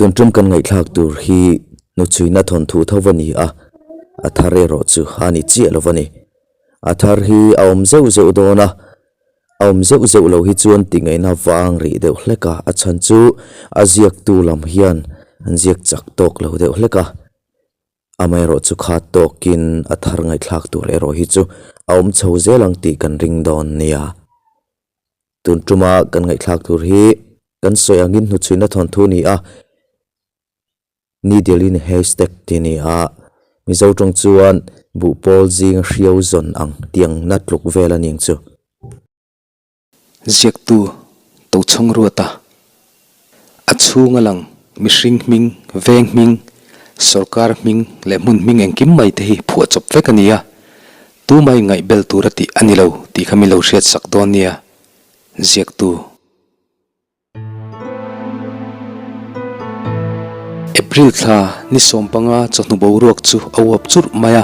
Tun tum kan ngaihthlak tur hi hnuchhuina thawnthu tho a ni a, a thar erawh chu a ni chiah lo a ni. A thar hi a awm zeuh zeuh dawn a, a awm zeuh zeuh lo hi chuan tih ngaihna vang rih deuh hlek a, a chhan chu a ziaktu lam hian an ziak chak tawk lo deuh hlek a. Amaherawh chu kha tawkin a thar ngaihthlak tur erawh hi chu a awm chho zel ang tih kan ring dawn nia. Tun tuma kan ngaihthlak tur hi kan sawi angin hnuchhuina thawnthu ni a, Needle in a haystack tih a ni a, Mizo tawng chuan buhpawl zinga hriau zawn ang tiang na tluk vel a ni ang chu. Ziaktu Tochhawng Ruata, A chhunga lang mihring hming, veng hming, sorkar hming leh hmun hming engkim mai te hi phuah chawp vek a ni a, tumah in ngaihbel tur a tih a ni lo tih kha min lo hriat sak dawn nia. Ziaktu. April thla ni 15 chawhnu boruak chu a uap churh mai a,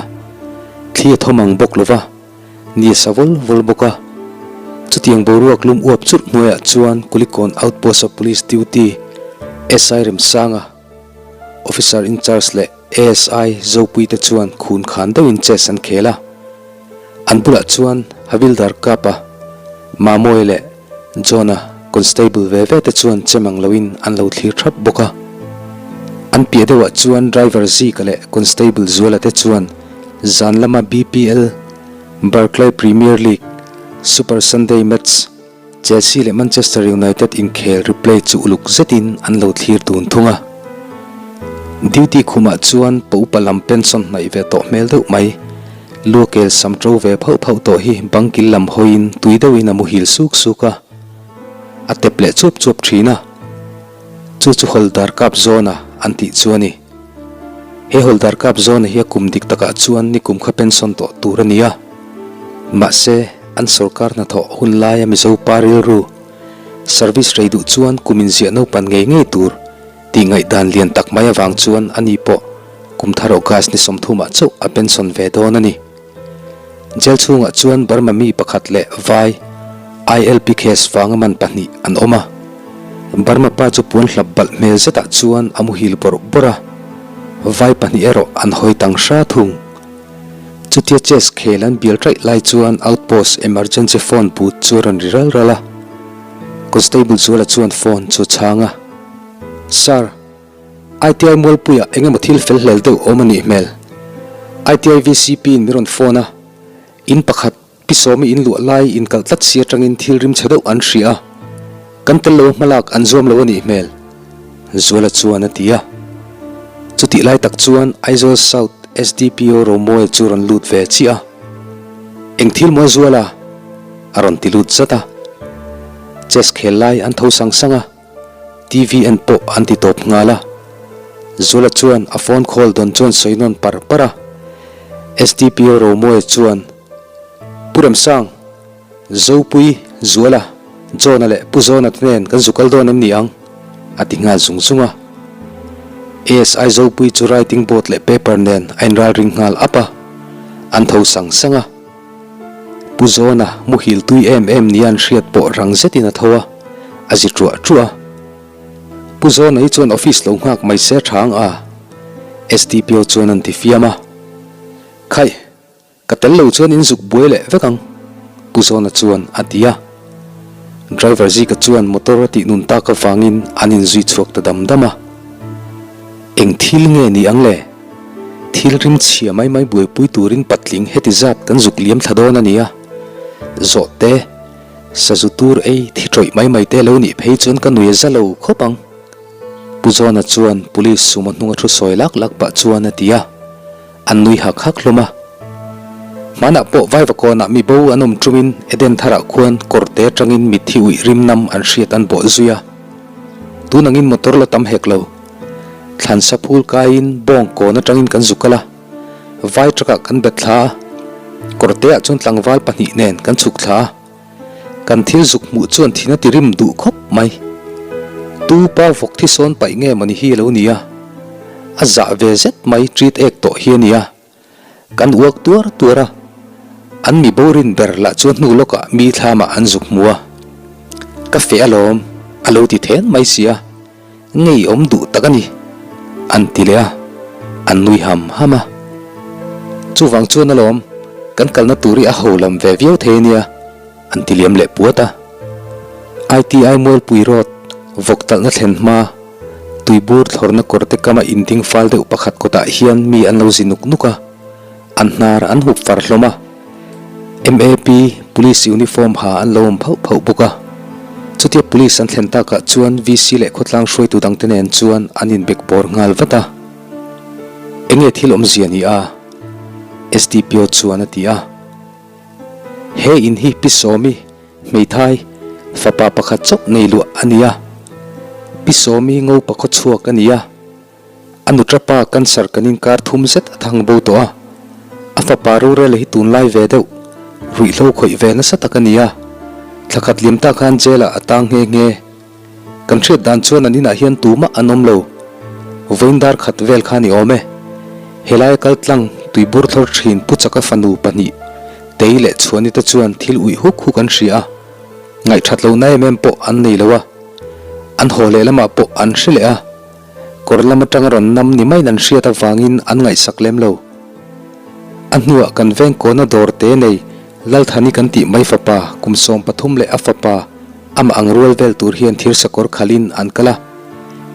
thli a thawm ang bawk lo va, ni a sa vawl vawl bawk a. Chutiang boruak lum uap churh hnuaiah chuan Kulikawn Outpost of Police Duty SI Remsanga, Officer in Charge leh ASI Zopui te chuan khun khan deuhin chess an khel a. An bulah chuan Havildar Kapa, Mamoe leh John-a constable ve ve te chuan che mang loin an lo thlir thap bawk a. An piah deuhah chuan driver Zika leh constable Zuala te chuan zan lama BPL, Barclay Premier League, Super Sunday Match, Chelsea leh Manchester United inkhel replay chu uluk zetin an lo thlir dun thung a. Duty khumah chuan pa upa lam pension hnaih ve tawh hmel deuh mai. Luakel sam ṭo ve phauh phauh tawh hi bangkil lam hawiin tui deuhin a muhil suk suk a, a tep leh chuap chuap ṭhin a. Chu chu Hawldar Kap Zawna an tih chu a ni. He Hawldar Kap Zawna hi a kum dik takah chuan nikum kha pension tawh tur a ni a. Mahse, an sorkar hnathawh hun laia Mizo pa rilru service rei duh chuan kum inziah naupan ngei ngei tur tih ngaihdan lian tak mai avang chuan ani pawh kum thar August ni 30 ah chauh a pension ve dawn a ni. Jail chhungah chuan Burma mi pakhat leh vai ILP case vanga man pahnih an awm a. Burma pa chu puan hlap balh hmel zetah chuan a muhil bawrh bawrh a, vai pahnih erawh an hawi tang hra thung. Chutia chess khel an bial raih lai chuan outpost emergency phone but chu a rawn ri ral ral a. Constable Zuala chuan phone chu a chhang a, Sir, ITI Mualpuiah eng emaw thil fel hlel deuh awm a nih hmel. ITI VCP in min rawn phone a, in pakhat pi sawmi in luah lai in kalh tlat si atangin thil rim chhe deuh an hria a, kan tel lo hmalak an zuam lo a nih hmel, Zuala chuan a ti a. Chutih lai tak chuan Aizawl South SDPO Romawia chu rawn lut ve chiah a, Eng thil maw Zuala? a rawn ti lut zat a. Chess khel lai an tho sang sang a. TV en pawh an ti tawp nghal a. Zula chuan a phone call dawn chuan sawi nawn par par a. SDPO Romawia chuan, Pu Remsang, Zopui, Zuala, John-a leh Pu Zawna te nen kan zu kal dawn em ni ang? a ti nghal zung zung a. ASI Zopui chu writing board leh paper nen a inralring nghal ap a. An tho sang sang a. Pu Zawna muhil tui em em nia an hriat pawh rang zetin a tho a, a zi truah truah a. Pu Zawna hi chuan office lo nghak mai se tha ang a, SDPO chuan an ti fiam a. Khaih, ka tel lo chuan in zuk buai leh vek ang, Pu Zawna chuan a ti a. Driver Zika chuan motor a tih nun tak avangin an inzui chhuak ta dam dam a. Eng thil nge ni ang le? Thil rim chhia mai mai buaipui turin patling heti zat kan zuk liam thla dawn a nia. Zawhte, sazu tur ei thi tawih mai mai te lo nih phei chuan ka nui a za lo khawp ang. Pu Zawna chuan police sumo hnunga thu sawi lak lak pah chuan a ti a, an nui hak hak hlawm a. Hmanah pawh Vaivakawnah mi bo an awm tumin Eden tharah khuan kawrte atangin mitthi uih rim nam an hriat an bawh zui a. Tun angin motor la tam hek lo. Thlansa phul kaiin bawng kawn atangin kan zu kal a, vai truck ah kan bet thla a, kawrte ah chuan tlangval pahnih nen kan chhuk thla a. Kan thil zuk hmuh chuan thin a ti rim duh khawp mai. Tu pa vawk thi sawn paih nge mawni hi a lo ni a, a zah ve zet mai treat ek tawh hi a ni a. Kan uak tuar tuar a, an mi borin ber lah chuan hnu lawkah mi thlamah an zuk hmu a. Ka feh alawm, a lo ti then mai si a. Ngeiawm duh tak a ni, an ti leh a, an nui ham ham a. Chuvang chuan alawm, kan kalna tur hi a ho lam ve viau thei a nia, an ti liam leh puat a. ITI Mualpui Road vawk talhna thlen hma, tuibur thlawrna kawr te kama inding fal deuh pakhat kawtah hian mi an lo zi nuk nuk a, an hnar an hup far hlawm a. MAP Police uniform ha an lo awm phauh phauh bawk a. Chutia Police an thlen takah chuan VC leh khawtlang hruaitu dangte nen chuan an inbek bawr nghal vat a. Enge thil awmzia ni a? SDPO chuan a ti a. He in hi Pi Sawmi, hmeithai, fapa pakhat chauh nei luah a ni a. Pi Sawmi ngopa khawchhuak a ni a. A nutra pa cancer kan inkar thum zet a thang bo tawh a, a fapa rorel hi tunlai ve deuh, ruihhlo khawih ve nasa tak a ni a, thla khat liam ta khan jail ah a tang nghe nghe. Kan hriat dan chuan an inah hian tumah an awm lo. Vawiin dar khat vel kha ni awm e. Helaia kal tlang tuibur thlawr thin Pu Chaka fanu pahnih, Tei leh Chhuani te chuan thil uih huk huk an hria a, ngaihthat lohna em em pawh an nei lo a, an haw leh lamah pawh an hre leh a. Kawr lam atanga rawn nam ni maiin an hriat avangin an ngaihsak lem lo. A hnuah kan veng kawna dawr te nei Lalthani kan tih mai fapa kum 13 leh a fapa amah ang rual vel tur hian thir sakawr khalhin an kal a.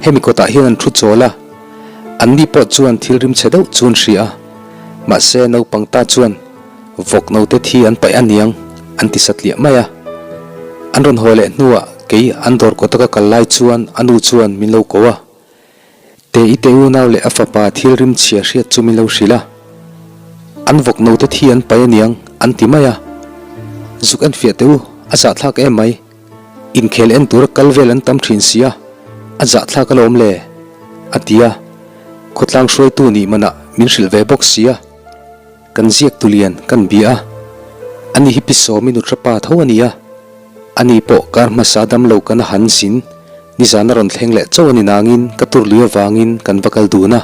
Hemi kawtah hian an thu chawl a. Anni pawh chuan thil rimchhe deuh chu an hria a. Mahse naupang ta chuan. Vawk note thi an paih a niang an ti satliah mai a. An rawn haw leh hnuah kei an dawr kawta ka kal lai chuan a nu chuan min lo ko a. Te i te unau leh a fapa thil rim chhia hriat chu min lo hrilh a. An vawk note thi an paih a niang an ti mai a. Zuk en fiah teh u, a zahthlak em mai. Inkhel en tura kal vel an tam thin si a, a zahthlak alawm le, a ti a. Khawtlang hruaitu nih manah min hrilh ve bawk si a. Kan ziak tulian kan bia a, ani hi Pi Sawmi nutra pa tho a ni a, ani pawh kar hmasa dam lo kan a han zin, nizan a rawn thleng leh chauh a ni nangin ka tur lui avangin kan va kal dun a.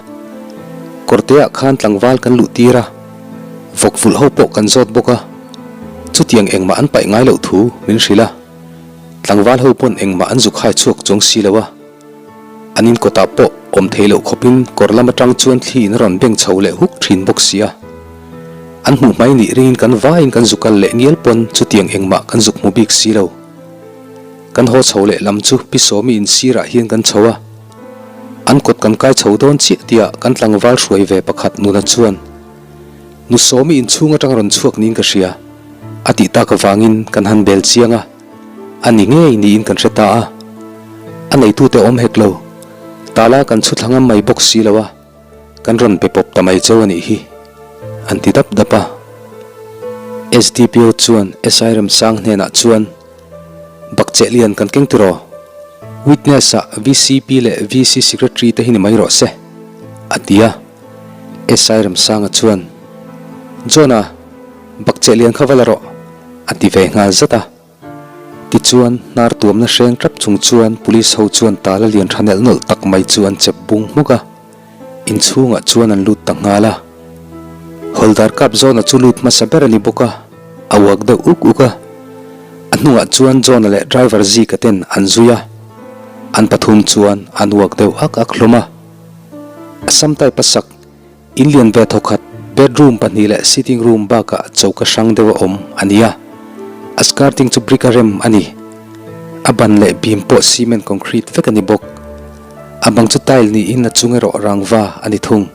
Kawrteah khan tlangval kan luh tir a, vawk vulh ho pawh kan zawt bawk a, chutiang engmah an paih ngai loh thu min hrilh a, tlangval ho pawn engmah an zuk hai chhuak chuang si lo a. An in kawtah pawh awm thei loh khawpin kawr lam atang chuan thli in a rawn beng chho leh huk thin bawk si a. An hmuh hmai nih ringin kan vaiin kan zuk kal leh ngial pawn chutiang engmah kan zuk hmu bik si lo. Kan haw chho leh lam chu Pi Sawmi in sirah hian kan chho a. An kawt kan kai chho dawn chiah tihah kan tlangval hruai ve pakhat nuna chuan Nu Sawmi inchhung atang rawn chhuak niin ka hria a tih tak avangin kan han bel chiang a. A ni ngei niin kan hre ta a, a neitute awm hek lo, tala kan chhu thla ngam mai bawk si lo a, kan rawn pe pawp ta mai cheu a nih hi, an ti dap dap a. SDPO chuan SI Remsang hnenah chuan, Bakcheh lian kan keng tiraw? Witness-ah VCP leh VC Secretary te hi ni mai rawh se, a ti a. SI Remsanga chuan, John-a, Bakcheh lian kha va la rawh, a ti ve nghal zat a. Tichuan, hnar tuamna hreng tap chung chuan police ho chuan tala lian tha nelh nawlh tak mai chu an chep bung hmuk a, inchhungah chuan an lut ta nghal a. Hawldar kap John-a chu lut hmasa ber a ni bawk a, a uak deuh uk uk a. A hnungah chuan John-a leh driver Zika ten an zui a, an pathum chuan an uak deuh ak ak hlawm a. A sam type a sak. In lian ve thawkhat, bedroom pahnih leh sitting room bakah choka hrang deuh a awm a ni a, a skirting chu brick a rem a ni. A ban leh beam pawh cement concrete vek a ni bawk. A bang chu tile niin a chung erawh rangva a ni thung.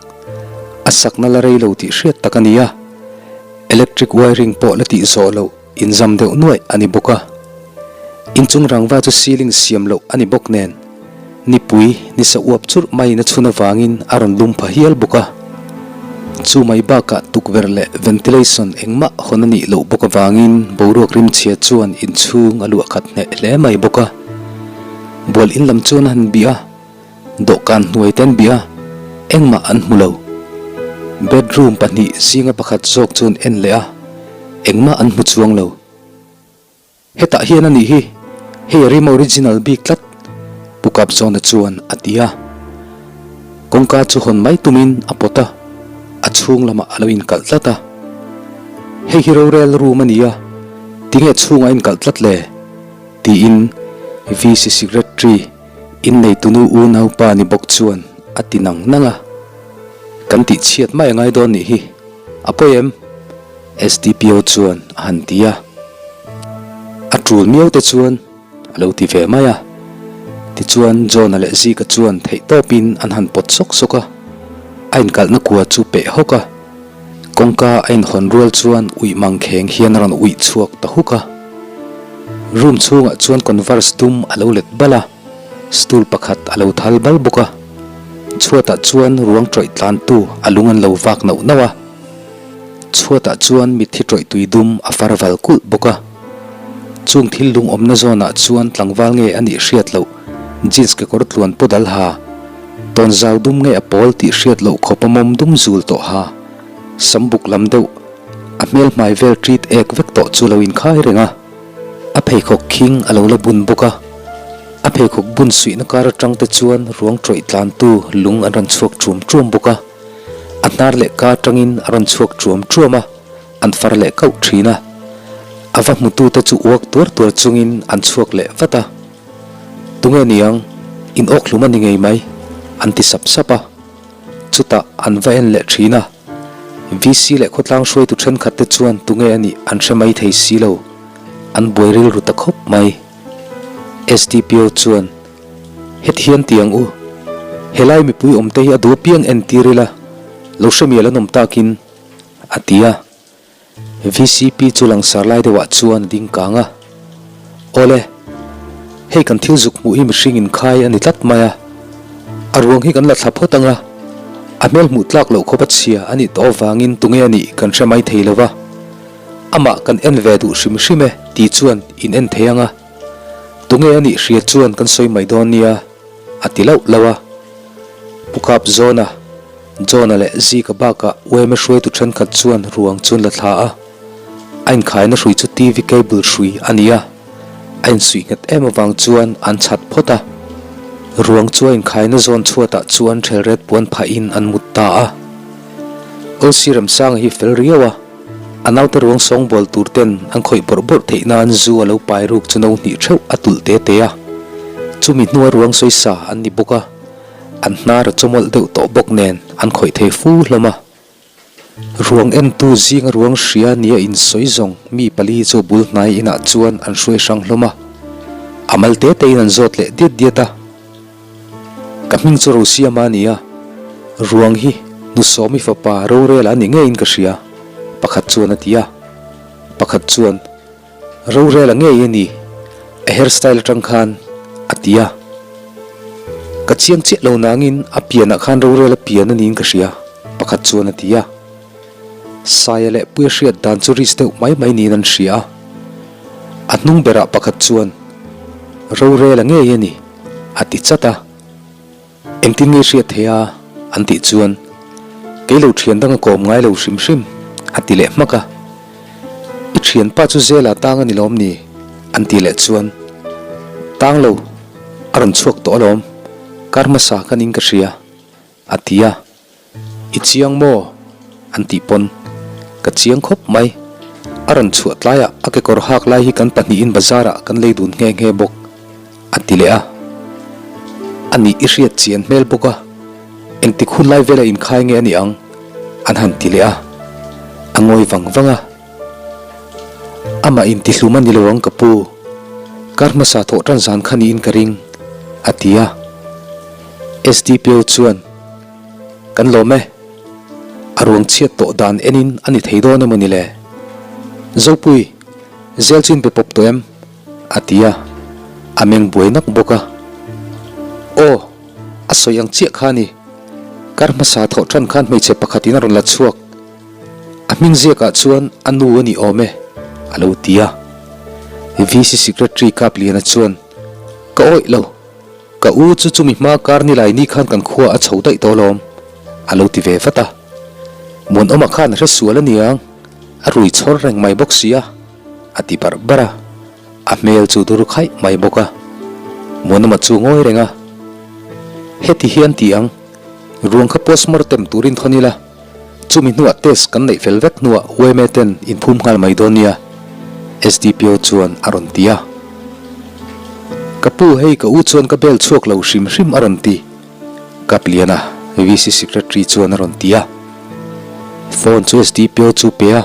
A sakna la rei lo tih hriat tak a ni a, electric wiring pawh la tih zawh loh. Inzam deuh nuaih a ni bawk a, inchung rangva chu ceiling siam loh a ni bawk nen, nipui nisa uap churh maiin a chhun avangin a rawn lum pha hial bawk a. Chu mai bakah tukverh leh ventilation engmah hawn a nih loh bawk avangin boruak rimchhia chuan inchhung a luah khat hneh hle mai bawk a. Bual in lam chuan a han bih a. Dawhkan hnuai te an bih a, engmah an hmu lo. Bedroom pahnih zinga pakhat zawk chu an en leh a, engmah an hmu chuang lo. Hetah hian a nih hi, hei a rim original bik tlat, Pu Kapzawna chuan a ti a. Kawngka chu hawn mai tumin a pawt a, a chhung lamah a lo inkalh tlat a. Hei hi rorel room a ni a, tinge chhungah a inkalh tlat le? tiin VC Secretary. Inneitunu unaupa ni bawk chuan a ti nang nang a, Kan tih chhiat mai a ngai dawn nih hi, a pawi em? SDPO chuan a han ti a. A tul miau te chuan a lo ti ve mai a. Tichuan John-a leh Zika chuan theihtawpin an han pawt sawk sawk a, a inkalhna kua chu peh hawk a. Kawngka a inhawn rual chuan uih mangkheng hian a rawn uih chhuak ta huk a. Room chhungah chuan converse dum a lo let bal a, stool pakhat a lo thal bal bawk a. Chhuatah chuan ruang tawih tlantu a lung an lo vak nauh nauh a. Chhuatah chuan mitthi tawih tui dum a far val kulh bawk a. Chung thil lung awmna zawnah chuan tlangval nge a nih hriat loh jeans kekawr tluan paw dal ha, tawnzau dum nge a pawl tih hriat loh khawp a mawm dum zul tawh ha, sam buk lam deuh, a hmel hmai vel ṭit ek vek tawh chu lo inkhai reng a. A pheikhawk khing a lo la bun bawk a, a pheikhawk bun suihna kar aṭang te chuan ruang ṭawih tlantu lung an rawn chhuak ṭuam ṭuam bawk a, a hnar leh ka aṭangin a rawn chhuak ṭuam ṭuam a. An far leh kauh thin a, a va hmutute chu uak tuar tuar chungin an chhuak leh vat a. Tunge niang, in awk hlum a ni ngei mai, an ti sap sap a. Chutah an va en leh thin a, VC leh khawtlang hruaitu thenkhat te chuan tunge a nih an hre mai thei si lo, an buai rilru ta khawp mai. SDPO chuan, Heti hian ti ang u, helai mipui awmte hi a duh apiang entir ila, lo hre mial an awm takin, A ti a, VCP chu langsar lai deuhah chuan a ding kang a. Awle, hei kan thil zuk hmuh hi mihring inkhai a ni tlat mai a, a ruang hi kan la thla phawt ang a, a hmel hmuh tlak loh khawp a chhia a nih tawh avangin tunge a nih kan hre mai thei lo va, amah kan en ve duh hrim hrim e ti chuan in en thei ang a, tunge a nih hria chuan kan sawi mai dawn nia, a ti lauh lauh a. Pu Kap Zawna. John-a leh Zika bakah UMA hruaitu thenkhat chuan ruang chu an la thla a, a inkhaina hrui chu TV cable hrui a ni a, a insuih nghet em avang chuan an chhat phawt a. Ruang chu a inkhaina zawn chhuatah chuan thelret puan phahin an mut ta a. Olsi Remsanga hi fel riau a, a naute ruang sawngbawl tur ten an khawih bawrh bawrh theih nan zu a lo pai ruk chu no hnih theuh a tulh te te a, chumi hnua ruang sawisa an ni bawk a. An hnar a chawmawlh deuh tawh bawk nen an khawih thei fu hlawm a. Ruang entu zinga ruang hria nia insawi zawng mi pali chu bul hnai inah chuan an hruai hrang hlawm a. A mal te tein an zawt leh diat diat a. Ka hming chu Rosiama a ni a, ruang hi Nusawmi fapa rorel a ni ngeiin ka hria, pakhat chuan a ti a. Pakhat chuan. Rorel a ngei a ni, a hair style atang khan, a ti a. Ka chiang chiah lo nangin a pianah khan rorel a pian a niin ka hria, pakhat chuan a ti a. Saia leh Puia hriat dan chu risk deuh mai mai niin an hria a. A hnung berah pakhat chuan, Rorel a ngei a ni, a ti chat a. Engtin nge hriat thei a? an tih chuan, Kei lo thian dang a kawm ngai lo hrim hrim, a ti leh hmak a. I thianpa chu Zela tang a ni lawm ni? an tih leh chuan, Tang lo, a rawn chhuak tawh alawm, kar hmasa khan in ka hria, a ti a. I chiang maw? an tih pawn ka chiang khawp mai. A rawn chhuah tlaiah a kekawr hak lai hi kan pahnihin bazar ah kan lei dun nghe nghe bawk, a ti leh a. A nih i hriat chian hmel bawk a, engtik hun lai vela inkhai nge a nih ang? an han ti leh a. A ngawi vang vang a. Amah intihlum a ni lo ang ka pu, kar hmasa thawh tan zan kha niin ka ring, a ti a. SDPO chuan. Kan lawm e. A ruang chhiat tawh dan enin a ni thei dawn emaw ni le? Zopui, zel chu in pe pawp tawh em? A ti a, a meng buai nak bawk a. Aw, a sawi ang chiah kha a ni. Kar hmasa thawh tan khan hmeichhe pakhatin a rawn la chhuak. A hming ziakah chuan a nu a ni awm e, a lo ti a. VC Secretary Kapliana chuan, Ka awih lo. Ka u chu chumi hma kar ni lai ni khan kan khua a chho daih tawh alawm, a lo ti ve vat a. Muanawma khan a hre sual a niang, a rui chhawr reng mai bawk si a, a ti barh barh a. A hmel chu dur khaih mai bawk a. Muanawma chu ngawi reng a. Heti hian ti ang, ruang kha postmortem turin thawn ila. Chumi hnuah test kan neih fel vek hnuah yma ten inphum nghal mai dawn nia, SDPO chuan a rawn ti a. Ka pu, hei ka u chuan ka bel chhuak lo hrim hrim a rawn ti. Kapliana, VC Secretary chuan a rawn ti a. Phone chu SDPO chu pe a,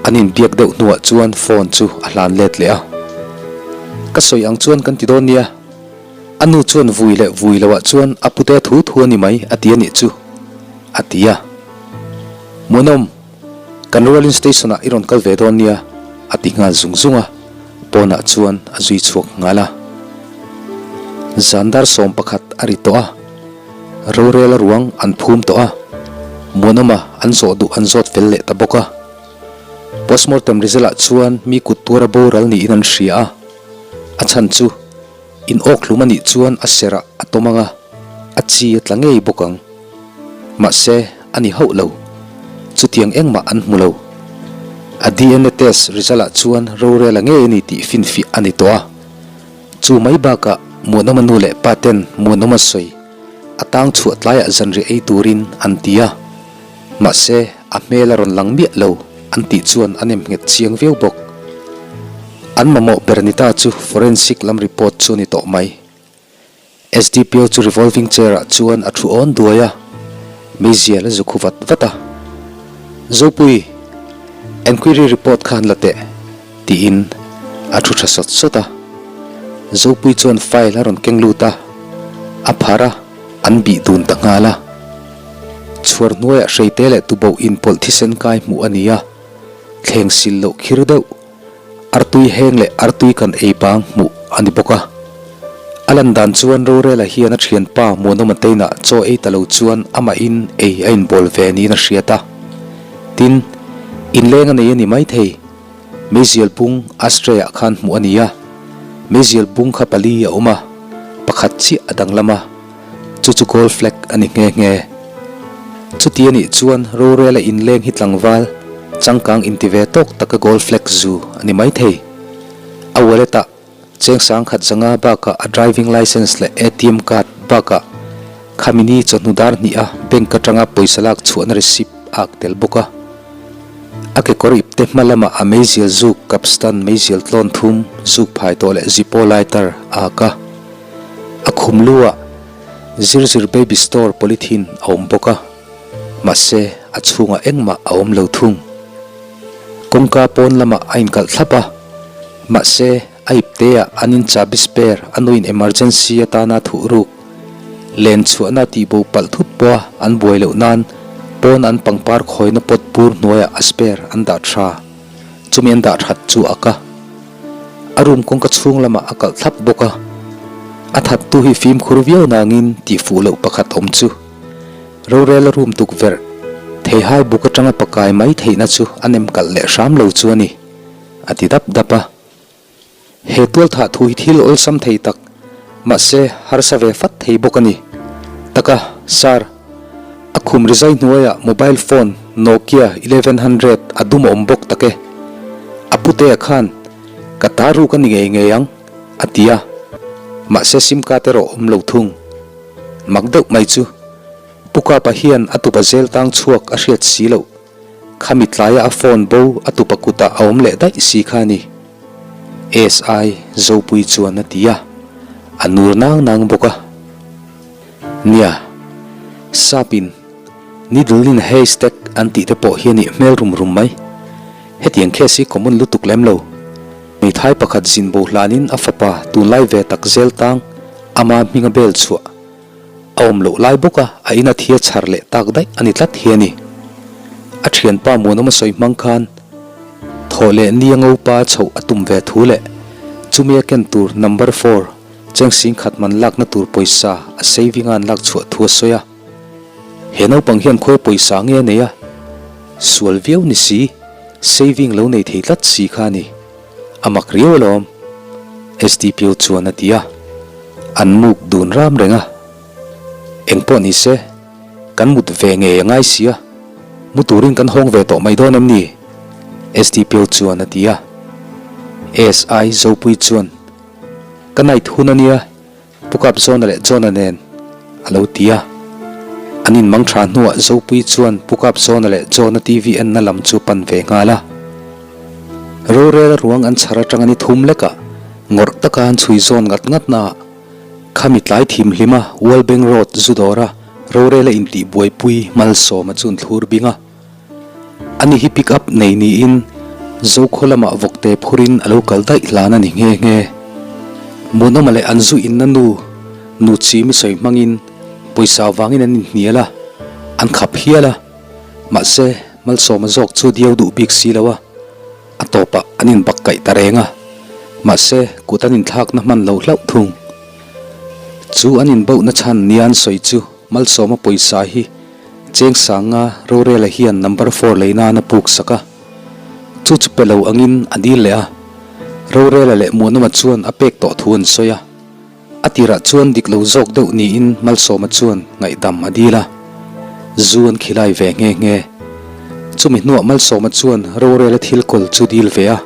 an inbiak deuh hnuah chuan phone chu a hlan let leh a. Ka sawi ang chuan kan ti dawn nia. A nu chuan vui leh vui loah chuan a pute thu thu a ni mai a ti a nih chu, a ti a. Muanawm, kan rualin station ah i rawn kal ve dawn nia, a ti nghal zung zung a, pawnah chuan a zui chhuak nghal a. Zan dar 11 a ri tawh a, rorel a ruang an phum tawh a, Muanawma an zawh duh an zawt fel leh ta bawk a. Postmortem result ah chuan mi kut tuara boral niin an hria a, a chhan chu In awk hlum a nih chuan a serah a tawm ang a, a chi a tla ngei bawk ang. Mahse, a ni hauh lo. Chutiang engmah an hmu lo. A DNA test result ah chuan rorel a ngei a ni tih finfiah a ni tawh a. Chu mai bakah Muanawma nu leh pa ten Muanawma sawi a tang chhuah tlaiah zanriah ei turin an ti a. Mahse, a hmel a rawn lang miah lo an tih chuan a nem nghet chiang viau bawk. An mamawh ber ni ta chu forensic lam report chu a ni tawh mai. SDPO chu revolving chair ah chuan a thu awn duai a, meizial a zu khu vat vat a. Zopui, enquiry report kha han la teh, tiin a thu tha sawt sawt a. Zopui chuan file a rawn keng lut a, a phar a. An bih dun ta nghal a. Chhuar hnuaiah hreite leh tuboh inpawlh thisen kai hmuh a ni a, thleng sil loh khir deuh, artui heng leh artui kan ei bang hmuh a ni bawk a. A lan dan chuan Rorela hian a thianpa Muanawma teinah chaw ei ta lo chuan amahin ei a inbawl ve niin a hriat a. Tin, inleng a nei a ni maithei. Meizial bung ashtray ah khan hmuh a ni a, meizial bung kha pali a awm a, pakhat chiah a danglam a, chu chu gold flag a ni nghe nghe. Chuti a nih chuan rorela inleng hi tlangval changkang inti ve tawk taka gold flag zu a ni maithei. A wallet ah Cheng sangkhat zanga bakah a driving licence leh ATM card bakah khamini chawhnu dar hnih a bank atanga pawisa lak chhuahna receipt a ak tel bawk a. A kekawr ipte hma lamah a meizial zuk capstan meizial tlawn thum zuk phai tawh leh zippo lighter a ak a. A khum lu ah Zir Zir Baby Store polythene a awm bawk a. Mahse a chhungah engmah a awm lo thung. Kawngka pawn lamah a inkalh thlap a. Mahse, a ipteah an in chahbi spare a nuin emergency atana thuh ruk len chhuahna tihbo palh thut pawha an buai loh nan pawn an pangpar khawina pot bur hnuaiah a spare an dah tha. Chumi an dah that chu a ka. A room kawngka chhung lamah a kalh thlap bawk a. A thattu hi fimkhur viau nangin tihfuh loh pakhat awm chu. Rorel a room tukverh theihai buk atanga pakai mai theihna chu a nem kalh leh hram lo chu a ni. A ti dap dap a. He tualthah thu hi thil awlsam thei tak, mahse harsa ve fat thei bawk a ni. Taka, Sir, a khum rizai hnuaiah mobile phone Nokia 1100 a dum a awm bawk tak e. A putea khan, Ka ta ruk a ni ngei ngei ang, a ti a. Mahse sim card erawh awm lo thung. Mak deuh mai chu, Pu Kapa hian a tupa zel tang chhuak a hriat si loh. Khami tlaia a phone bo a tupa kutah a awm leh daih si kha a ni. SI Zopui chuan a ti a, a nur nang nang bawk a. Nia, Sapin needle in a haystack an tih te pawh hi a nih hmel rum rum mai. Hetiang case hi common lutuk lem lo. Hmeithai pakhat zin bo hlanin a fapa tunlai ve tak zel tang ama hminga bel chhuah. A awm loh lai bawk a, a ina thia chhar leh tak daih a ni tlat hi a ni. A thianpa Muanawma sawi hmang khan thawh leh nia ngopa chhoh a tum ve thu leh chumi a ken tur number four cheng sing khat man lakna tur pawisa a saving a an lak chhuah thu a sawi a. He naupang hian khawi pawisa nge a nei a? Sual viau ni si, saving lo nei thei tlat si kha a ni. A mak riau alawm, SDPO chuan a ti a. An muk dun ram reng a. Engpawh ni se, kan mut ve ngei a ngai si a, mu turin kan hawng ve tawh mai dawn em ni? SDPO chuan a ti a. SI Zopui chuan, Ka night hun a nia, Pu Kapzawna leh Johna nen a lo ti a. An inmang tha hnuah Zopui chuan Pu Kapzawna leh Johna TV enna lam chu pan ve nghal a. Rorel ruang an chhar atanga ni thum lekah. Ngawrh taka an chhui zawn ngat ngat naah khami tlai thim hlima World Bank Road zu dawra rorela intih buaipui Malsawma chu an thlur bing a. Ani hi pick up nei niin Zokhaw lamah vawkte phurin a lo kal daih hlan a ni nghe nghe. Muanawma leh an zu inna nu, nu chimi sawi hmangin pawisa vangin an inhnial a, an khap hial a. Mahse, Malsawma zawk chu diau duh bik si lo a, a tawpah an inbak kaih ta reng a. Mahse, kut an inthlakna hman lo hlauh thung. Chu an inbohna chhan nia an sawi chu Malsawma pawisa hi Cheng Sanga rorela hian number four lei nan a puk sak a, chu chu pe lo angin a dil leh a. Rorela leh Muanawma chuan a pek tawh thu an sawi a. A tirah chuan dik lo zawk deuh niin Malsawma chuan ngaihdam a dil a, zu an khilai ve nghe nghe. Chumi hnuah Malsawma chuan rorela thil kawl chu dil ve a,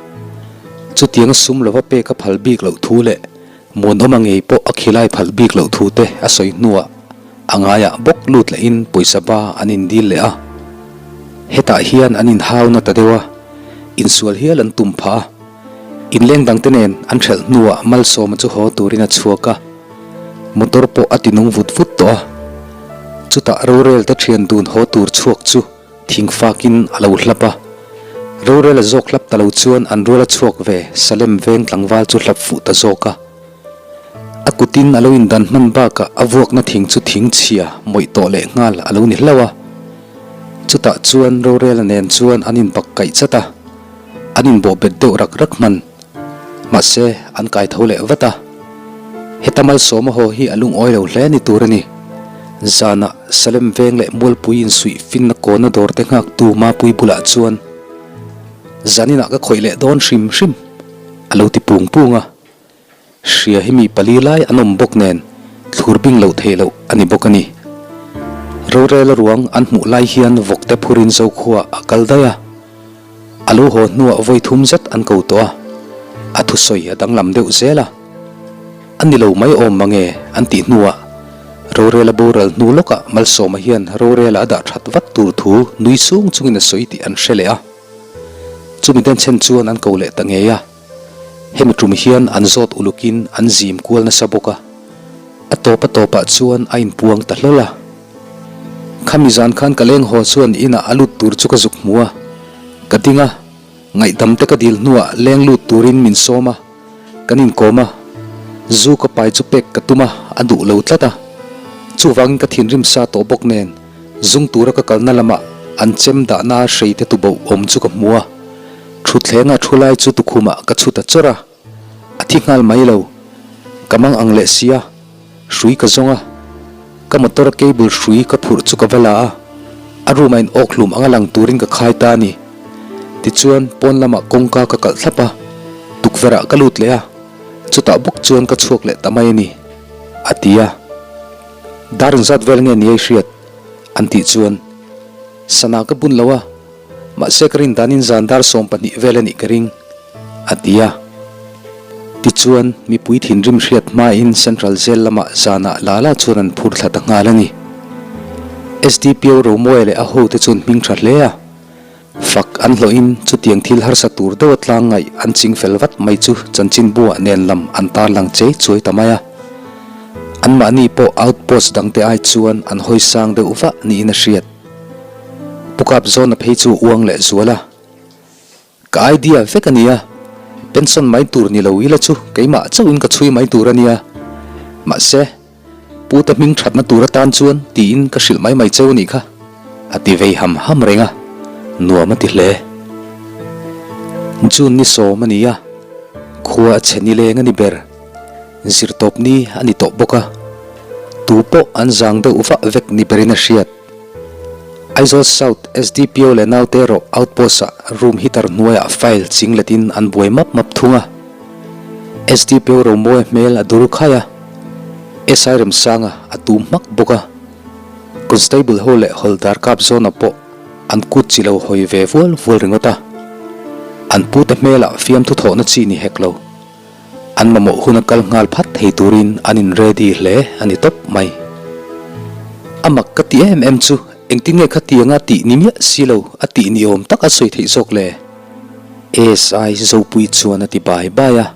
chutianga sum lova pek a phal bik loh thu leh Muanawma ngei pawh a khilai phalh bik loh thu te a sawi hnuah a ngaiah bawk lut lehin pawisa ba an indil leh a. Hetah hian an inhauna ta deuh a, insual hial an tum phah a. Inleng dangte nen an hrelh hnuah Malsawma chu haw turin a chhuak a, motor pawh a tinung vut vut tawh a. Chutah rorel te thian dun haw tur chhuak chu Thing fakin a lo hlap a, rorel a zawk hlap ta lo chuan an rual a chhuak ve Salem veng tlangval chu hlap fuh ta zawk a. A kutin a lo indan hman bakah a vuakna thing chu thing chhia mawih tawh leh nghal a lo ni hlauh a. Chutah chuan rorela nen chuan an inbak kaih chat a, an inbawhbet deuh rak rak hman. Mahse, an kai tho leh vat a. Heta Malsawma haw hi a lungawi lo hle ni tur a ni. Zanah Salem veng leh Mualpui insuih finna kawna dawr te nghaktu Mapui bulah chuan, Zaninah ka khawih leh dawn hrim hrim, a lo ti pung pung a. Hria hi mi pali lai an awm bawk nen thlur bing loh theih loh a ni bawk a ni. Rorela ruang an hmuh lai hian vawkte phurin Zokhua a kal daih a. A lo haw hnuah vawi thum zet an ko tawh a, a thusawi a danglam deuh zel a. A ni lo mai awm mange an tih hnuah Rorela boral hnu lawkah Malsawma hian Rorela a dah that vat tur thu nui sung chungin a sawi tih an hre leh a. Chumi denchhen chuan an ko leh ta ngei a. Hemi tum hian an zawt ulukin an zim kual nasa bawk a, a tawp a tawpah chuan a inpuang ta hlawl a. Khami zan khan ka leng haw chuan inah a lut tur chu ka zuk hmu a, ka ding a, ngaihdam te ka dil hnuah leng lut turin min sawm a, kan inkawm a, zu ka pai chu pek ka tum a, a duh lo tlat a. Chuvangin ka thinrim sa tawh bawk nen zung tura ka kalna lamah an chem dahna hrei te tuboh awm chu ka hmu a. Thutthleng a thu lai chu tukhumah ka chhut a chawrh a, a thi nghal mai lo. Ka mang ang leh sia, hrui ka zawng a, ka motor cable hrui ka phurh chu ka va la a, a room a in awk hlum anga lang turin ka khai ta a ni. Tichuan, pawn lamah kawngka ka kalh thlap a, tukverh ah ka lut leh a, chutah bawk chuan ka chhuak leh ta mai a ni, a ti a. Dar engzat vel nge ni a i hriat? an tih chuan, Sana ka bun lo a. Mahse ka rin danin zan dar 12 vel a nih ka ring, a ti a. Tichuan, mipui thinrim hriat hmain Central Jail lamah zanah Lala chuan an phur thla ta nghal a ni. SDPO Romawia leh a hote chuan hming tha hle a. Fak an hlawhin chutiang thil harsa tur deuha tlang ngaih an ching fel vat mai chu chanchinbuah nen lam an tarlang chei chuai ta mai a. Anmahni pawh outpost dangte ai chuan an hawi sang deuh vah niin a hriat. Pu Kap zawna phei chu uang leh zual a, Ka idea vek a nia, pension mai tur ni lo ila chu keimah chauhin ka chhui mai tur a nia. Mahse, Pu te hming thatna tur atan chuan tiin ka hrilh mai mai cheu a nih kha, a ti vei ham ham reng a, nuam a ti hle. June ni sawm a ni a, khua a chhe nileng a ni ber, zirtawp ni a ni tawh bawk a, tu pawh an zang deuh vah vek ni berin a hriat. Aizawl South SDPO leh naute erawh outpost-ah room heater hnuaiah file ching letin an buai map map thung a. SDPO Romawia hmel a dur khai a, SI Remsanga a tum hmak bawk a. Constable ho leh Hawldar kap zawna pawh an kut chi lo hawi ve vual vual ringawt a. An pute hmelah fiamthu thawhna chi ni hek lo. An mamawh hun a kal nghal phat thei turin an in ready hle a ni tawp mai. A mak ka ti em em chu engtin nge khatianga tih ni miah si lo a tih ni awm tak a sawi theih zawk le? ASI Zopui chuan a ti bai bai a.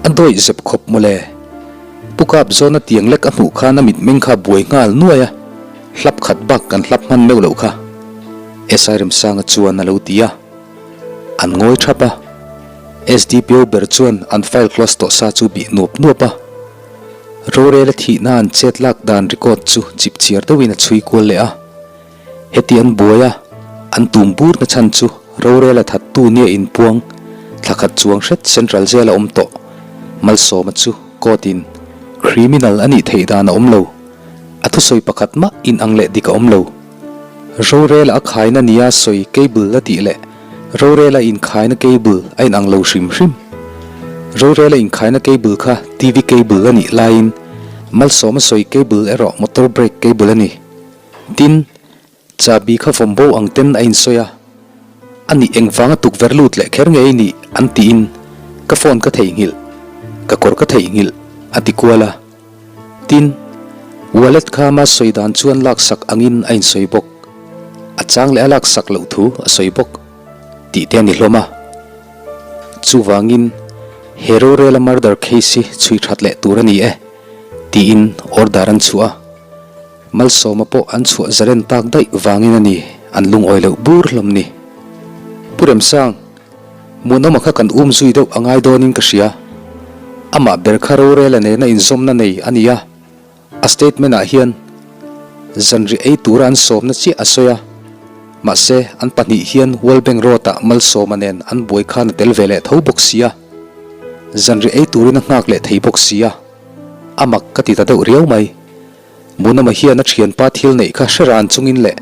A dawih zep khawp mawle. Pu Kap zawna tiang lek a hmuh khan a mitmeng kha buai nghal nuai a, hlap khat bak kan hlap hman meuh loh kha. SI Remsanga chuan a lo ti a. An ngawi thap a. SDPO ber chuan an file close tawh sa chu bih nuap nuap a. Rorel a thihna an chet lak dan record chu chip chhiar deuhin a chhui kual leh a. Heti an buai a, an tum bur na chhan chu rorel a thattu nia inpuang thla khat chuang hret Central Jail a awm tawh. Malsawma chu court in criminal a nih theih dan a awm lo. A thusawi pakhat mah in ang leh dik a awm lo. Rorel a khaina nia sawi cable a tih leh rorel a inkhaina cable a inang lo hrim hrim. Rorel a inkhaina cable kha TV cable a nih laiin Malsawma sawi cable erawh motor brake cable a ni. Tin, chahbi kha vawm bo ang ten a insawi a, a nih engvanga tukverh lut leh kher ngei nih an tiin ka phone ka theihnghilh, ka kawr ka theihnghilh a ti kual a. Tin, wallet kha ama sawi dan chuan laksak angin a insawi bawk, a chang leh a laksak loh thu a sawi bawk tih te a ni hlawm a. Chuvangin, he rorela murder case hi chhui that leh tur a ni e tiin order an chhuah a. Malsawma pawh an chhuah zalen tak daih vangin a ni an lungawi loh bur hlawm ni. Pu Remsang, Muanawma kha kan um zui deuh a ngai dawnin ka hria. Amah ber kha rorela nena inzawmna nei a ni a, a statement ah hian zanri ei tura an sawmna chiah a sawi a, mahse an pahnih hian World Bank Road ah Malsawma nen an buai khan a tel ve leh tho bawk si a, zanri ei turin a nghak leh thei bawk si a. A mak ka ti ta deuh riau mai. Munama hian a thianpa thil neih kha hre ran chungin leh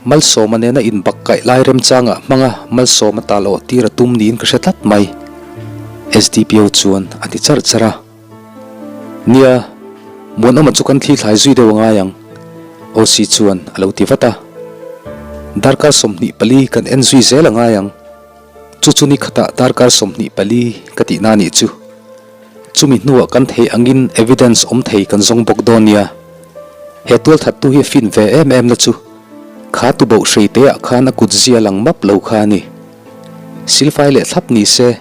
Malsawma nena inbak kaih lai remchangah hmanga Malsawma tal awh tir a tum niin ka hre tlat mai. SDPO chuan a ti charh charh a. Nia, Muanawma chu kan thli thlai zui deuh a ngai ang, OC chuan a lo ti vat a. Darkar 24 kan en zui zel a ngai ang. Chu chu ni khatah darkar 24 ka tihna a nih chu. Chumi hnuah kan thei angin evidence awm thei kan zawng bawk dawn nia. He tualthattu hi a fin ve em em na chu kha tuboh hrei te ah khan a kut zia lang map lo kha a ni. Silfai leh thlap ni se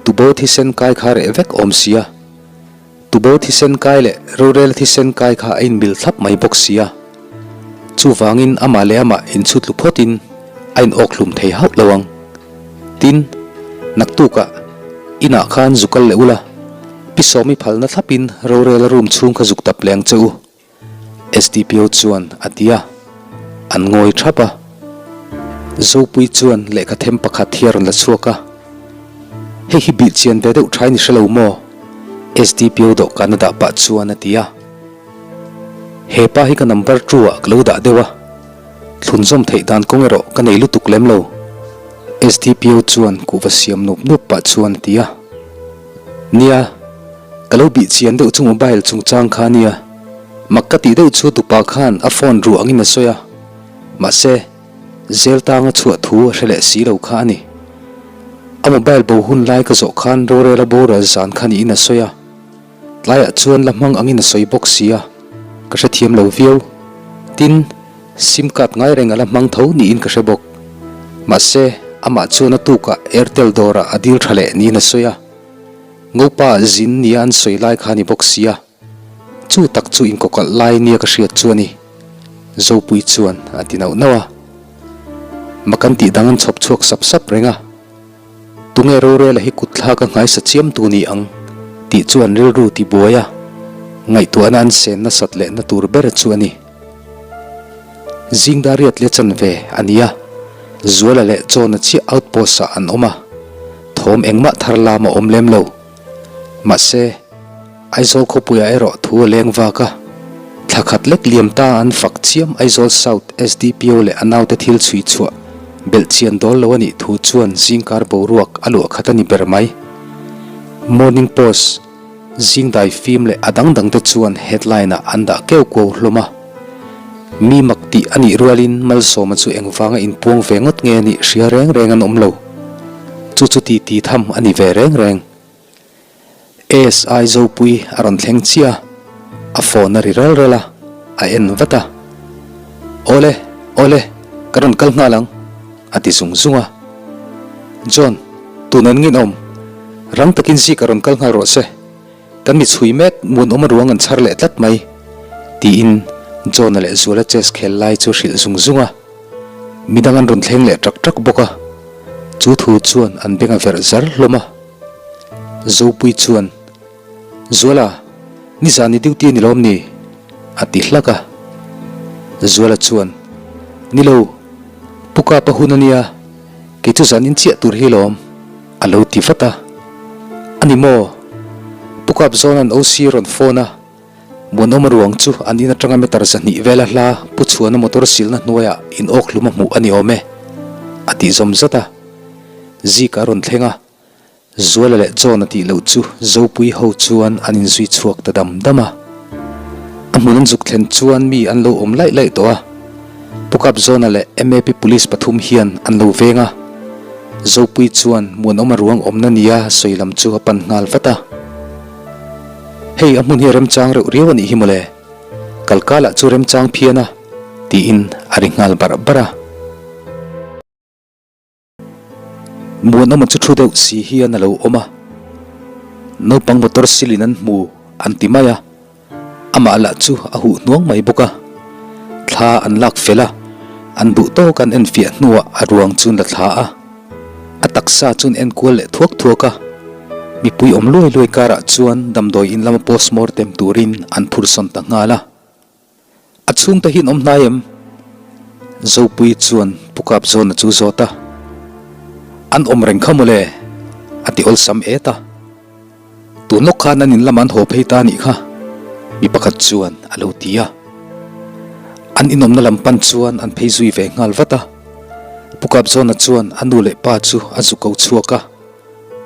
tubo thisen kai kha reh vek awm sia. Tubo thisen kai leh rorel thisen kai kha a inmil thlap mai bawk sia. Chuvangin amah leh amah inchhutlu phawtin a inawkhlum thei hauh lo ang. Tin, naktukah inah khan zuk kal leh ula, Pi Sawmi phalna thlapin rorela room chhung kha zuk tap leh ang che u. SDPO chuan a ti a, an ngawi thap a. Zopui chuan lehkha them pakhat hi a rawn la chhuak a, Hei hi bih chian ve deuh thain i hre lo maw? SDPO dawhkan a dah pah chuan a ti a. He pa hi ka number two ah ka lo dah deuh a, thlunzawm theih dan kawng erawh ka nei lutuk lem lo, SDPO chuan kuhva siam nup nup pah chuan a ti a. Nia, ka lo bih chian deuh chu mobile chungchang kha ania. Mak ka tih deuh chu tupa khan a phone ruh angin a sawi a, mahse, zel tanga chhuah thu a hre leh si lo kha a ni. A mobile bo hun lai ka zawh khan rorela boral zan kha niin a sawi a, tlaiah chuan la hmang angin a sawi bawk si a, ka hrethiam lo viau. Tin, sim card ngai reng a la hmang tho niin ka hre bawk. Mahse, amah chuan a tukah Airtel dawrah a dil tha leh niin a sawi a. Ngopa zin nia an sawi lai kha a ni bawk sia. Chu tak chu inkawkalh lai nia ka hriat chu a ni. Zopui chuan a ti nauh nauh a. Mak an tih dang an chhawp chhuak sap sap reng a. Tunge rorela hi kut thlak a nghaisa chiam tu ni ang tih chu an rilru ti buai a, ngaihtuahna an sen nasat lehna tur ber chu a ni. Zing dariat leh chanve a ni a, Zuala leh Chawna chiah outpost ah an awm a, thawm engmah thar lam a awm lem lo. Mahse, Aizawl khawpuiah erawh thu a leng vak a, thla khat lek liam ta an fak chiam Aizawl South SDPO leh a naute thil chhui chhuah belh chian dawl lo a nih thu chuan zingkar boruak a luah khat a ni ber mai. Morning Post, Zingdai fim leh a dang dangte chuan headline ah an dah keu kuau hlawm a. Mi mak tih a nih rualin Malsawma chu engvanga inpuang ve ngawt nge a nih hria reng reng an awm lo. Chu chu ti ti tham a ni ve reng reng. ASI Zopui a rawn thleng chiah a, a phone a ri ral ral a, a en vat a. Awle, awle, ka rawn kal nghal ang, a ti zung zung a. John, tun an nginawm, rang takin zik a rawn kal nghal rawh se. Kan mi chhui mek Muanawma ruang an chhar leh tlat mai, tiin John-a leh Zuala chess khel lai chu hrilh zung zung a. Midang an rawn thleng leh ṭak ṭak bawk a, chu thu chuan an beng a verh zar hlawm a. Zopui chuan, Zuala, nizan i duty a ni lawm ni? a ti hlak a. Zuala chuan, Ni lo, Pu Kapa hun a nia, kei chu zan in chiah tur hi lawm, a lo ti vat a. A ni maw? Pu Kap zawn an OC rawn phone a, Muanawma ruang chu an in atanga meter 200 vela hla Pu Chhuana motor silna hnuaiah in awk hlum a hmuh a ni awm e, a tih zawm zat a. Zika a rawn thleng a, Zuala leh John a tih loh chu Zopui ho chuan an inzui chhuak ta dam dam a. A hmun an zuk thlen chuan mi an lo awm laih laih tawh a. Pu Kapzawna leh MAP Police pathum hian an lo veng a. Zopui chuan Muanawma ruang awmna nia sawi lam chu a pan nghal vat a. Hei a hmun hi a remchang reuh riau a nih hi mawle. Kalkalah chu remchang phian a, tiin a ri nghal barh barh a. Muanawma chu thu deuh si hian a lo awm a, naupang motor silin an hmu an ti mai a, amah lah chu a huh hnuang mai bawk a, thla an lak fel a, an duh tawk an enfiah hnuah a ruang chu an la thla a, a taksa chu an enkual leh thuak thuak a, mipui awm luai luai karah chuan damdawi in lama postmortem turin an phursawn ta nghal a. A chhungte hi an awm hnai em? Zopui chuan Pu Kapzawna chu zawt a. An awm reng kha mawle, a ti awlsam et a. Tun lawk khan an in lamah an haw phei ta anih kha, mi pakhat chuan a lo ti a. An inawmna lam pan chuan an phei zui ve nghal vat a. Pu Kapzawna chuan a nu leh pa chu a zu ko chhuak a,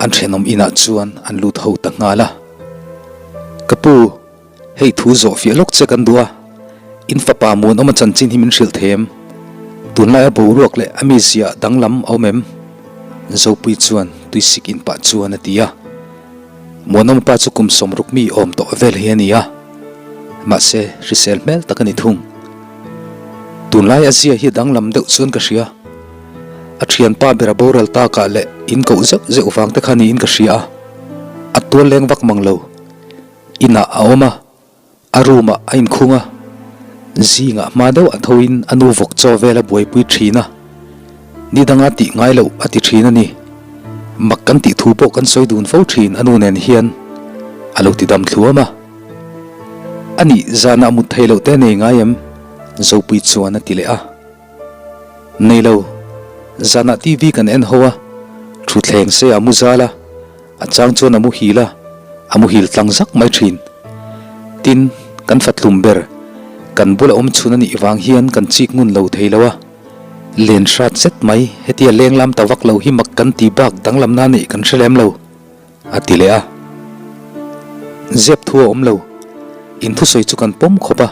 an thenawm inah chuan an lut ho ta nghal a. Ka pu. Hei thu zawh fiah lawk che kan duh a, in fapa Muanawma chanchin hi min hrilh thei em? Tunlaia boruak leh a mizia danglam a awm em? Zopui chuan tuisik in pah chuan a ti a. Muanawma pa chu kum 60 mi awm tawh vel hi a ni a, mahse hrisel hmel tak a ni thung. Tunlai a zia hi a danglam deuh chuan ka hria. A thianpa ber a boral takah leh in koh zeuh zeuh vang te kha niin ka hria a, a tual leng vak mang lo. Inah a awm a, a room ah a inkhung a, zingah hma deuh a thoin a nu vawk chaw vel a buaipui thin a, ni danga tih ngai loh a ti thin a ni. Mak kan tih thu pawh kan sawi dun fo thin a nu nen hian a lo ti dam thluam a. A nih zanah mut thei loh te nei ngai em? Zopui chuan a ti leh a. Nei lo, zanah TV kan en ho a, thutthleng se a mu zal a, A chang chuan a muhil a, a muhil tlang zak mai thin. Tin, kan fatlum ber, kan bula awm chhun a nih vang hian kan chik ngun lo thei lo a. Len hrat zet mai, hetia leng lam ta vak lo hi mak kan ti bak danglamna neih kan hre lem lo, a ti leh a. Zep thu a awm lo, in thusawi chu kan pawm khawp a.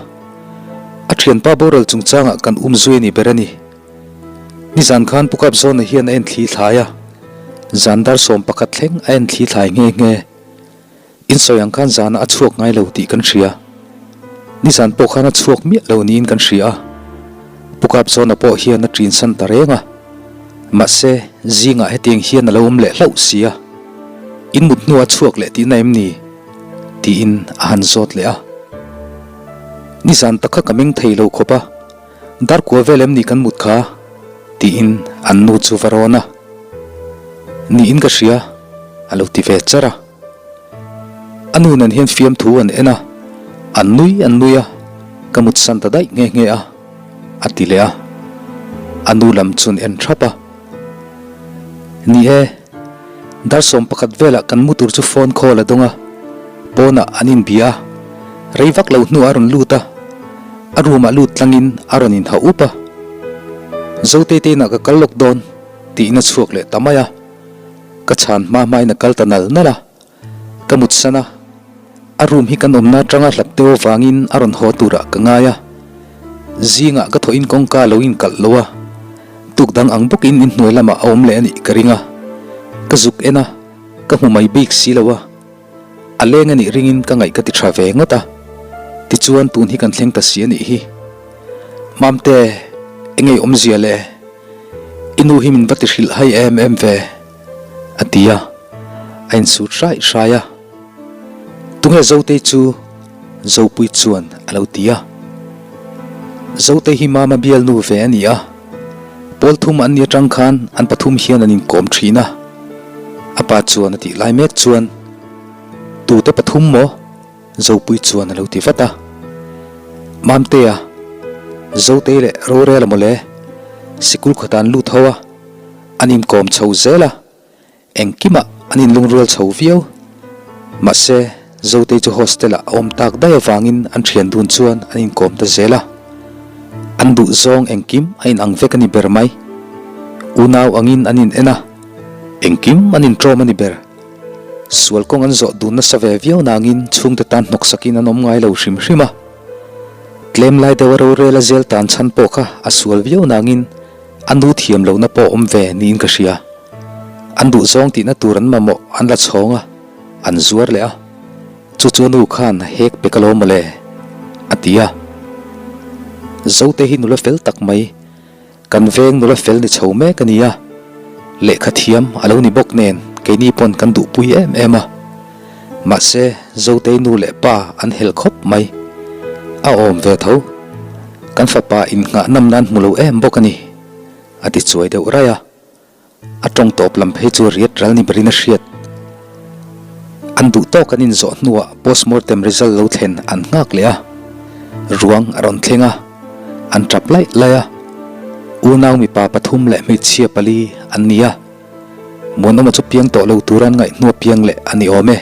A thianpa boral chungchangah kan um zui a ni ber a ni. Nizan khan Pu Kapzawna hian a en thli thlai a, zan dar 11 thleng a en thli thlai nghe nghe. In sawi ang khan zanah a chhuak ngai lo tih kan hria. Nizan pawh khan a chhuak miah lo niin kan hria a. Pu Kapzawna pawh hian a ṭinsan ta reng a. Mahse, zingah hetiang hian a lo awm leh hlauh si a. In mut hnuah a chhuak leh tihna em ni? tiin a han zawt leh a. Nizan tak kha ka meng thei lo khawp a. Darkua vel em ni kan mut kha? tiin an nu chu va rawn a. Niin ka hria, a lo ti ve char a. A nu nen hian fiamthu an en a, an nui an nui a, ka mut san ta daih nghe nghe a, a ti leh a. A nu lam chuan en thap a. Ni e, dar 11 velah kan mu tur chu phone call a dawng a, pawnah an inbia a, rei vak lo hnuah a rawn lut a, a room ah lut tlangin a rawn inhauh up a. Zote te inah ka kal lawk dawn tiin a chhuak leh ta mai a, ka chhan hma hmain a kal ta nal nal a, ka mutsan a, a room hi kan awmna atanga hlat deuh avangin a rawn haw turah ka ngai a, zingah ka thawhin kawngka lo inkalh lo a, tuk dang ang bawkin inhnuai lamah a awm leh a nih ka ring a, ka zuk en a, ka hmu mai bik si lo a. A leng a nih ringin ka ngaih ka ti tha ve ngawt a, tichuan tun hi kan thleng ta si a nih hi. Mamte, engei awmzia le? I nu hi min va ti hrilh hai em em ve, a ti a, a insut hraih hrai a. Tunge Zotei chu? Zopui chuan a lo ti a. Zotei hi Mama bialnu ve a ni a. Pawl thum an ni atang khan an pathum hian an inkawm thin a. A pa chuan a tih lai mek chuan, Tute pathum maw? Zopui chuan a lo ti vat a. Mamtea, Zotei leh Rorela mawle, sikul khawtah an lut ho a, an inkawm chho zel a. Engkimah an inlungrual chho viau. Mahse, Zotei chu hostel-ah a awm tak daih avangin an thian dun chuan an inkawm ta zel a. An duh zawng engkim a inang vek a ni ber mai. Unau angin an in en a, engkim an inṭawm a ni ber. Sual kawng an zawh dun nasa ve viau nangin chhungte tan hnawksakin an awm ngai lo hrim hrim a. Tlem lai deuha rorel a zel tan chhan pawh kha a sual viau nangin A nu thiam lohna pawh awm ve niin ka hria. An duhzawng tihna tur an mamawh an la chhawng a, an zuar leh a. Chu chu a nu khan hek pe ka lo mawle, a ti a. Zote hi nula fel tak mai, kan veng nula fel ni chho mek a ni a. Lehkha thiam a lo ni bawk nen keini pawn kan duhpui em em a. Mahse, Zotei nu leh pa an hel khawp mai. A awm ve tho. Kan fapa innghah nam nan hmu lo em bawk a ni, a ti chuai deuh raih a. A tawng tawp lam phei chu riat ral ni berin a hriat. An duh tawk an inzawh hnuah postmortem result lo thlen an nghak leh a. Ruang a rawn thleng a, an tap laih laih a. Unau mipa pathum leh hmeichhia pali an ni a. Muanawma chu piang tawh lo tura an ngaihhnu a piang leh a ni awm e.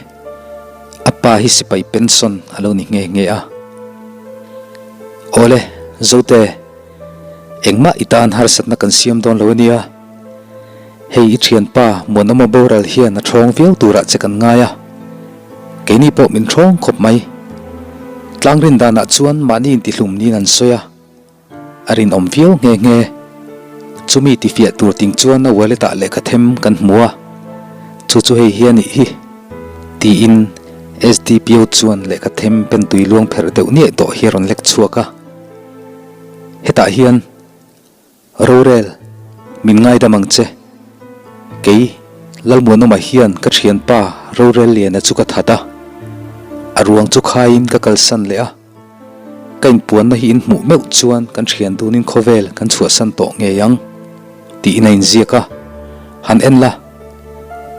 A pa hi sipai pension a lo ni nghe nghe a. Awle, Zote, engmah i tan harsatna kan siam dawn lo a nia. Hei i thianpa Muanawma boral hian a ṭhawng viau turah che kan ngai a. Keini pawh min ṭhawng khawp mai. Tlangrin danah chuan mahni intihlum niin an sawi a. A rinawm viau nghe nghe. Chumi tifiah tur ting chuan a wallet ah lehkha them kan hmu a, chu chu hei hi a nih hi, tiin SDPO chuan lehkha them pen tui luang pherh deuh niaih tawh hi a rawn lek chhuak a. Hetah hian rorel min ngaidam ang che. Kei Lalmuanawma hian ka thianpa rorel liana chu ka that a, a ruang chu khaiin ka kalsan leh a. Ka inpuanna hi in hmuh meuh chuan kan thian dunin khawvel kan chhuahsan tawh ngei ang, tiin a inziak a, Han en la,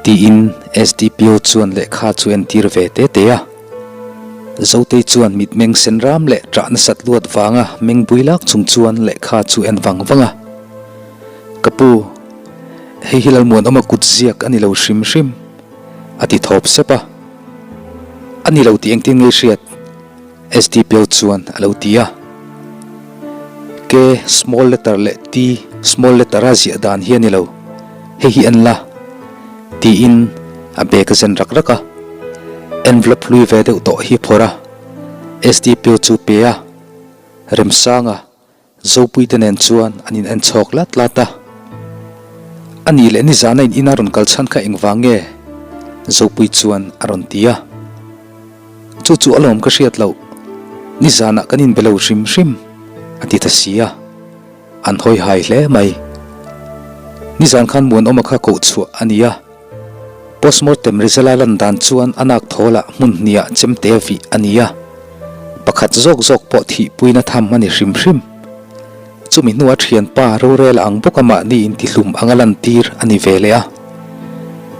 tiin SDPO chuan lehkha chu entir ve te te a. Zotei chuan mitmeng sen ram leh ṭah nasat luat vanga meng bui lak chung chuan lehkha chu en vang vang a. Ka pu, hei hi Lalmuanawma kut ziak a ni lo hrim hrim, a ti thawp sep a. A ni lo tih engtin nge i hriat? SDPO chuan a lo ti a. K small letter leh T small letter a ziah dan hi a ni lo, hei hi en la, tiin a bag a zen rak rak a. Envelope hlui ve deuh tawh hi a phawrh a, SDPO chu pe a, Remsanga Zopuite nen chuan an in en chhawk lat lat a. A nih leh nizana in ina rawn kal chhan kha engvang nge? Zopui chuan a rawn ti a. Chu chu a lawm ka hriat loh, nizanah kan inbe lo hrim hrim, a ti ta si a. An hawi hai hle mai. Nizan khan Muanawma kha koh chhuah a ni a. Postmortem result a lan dan chuan a nak thawlah hmun hniah chemte vih a ni a, pakhat zawk zawk pawh thihpuina tham a ni hrim hrim. Chumi hnua thianpa rorel ang bawka mahni intihlum anga lantir a ni ve leh a.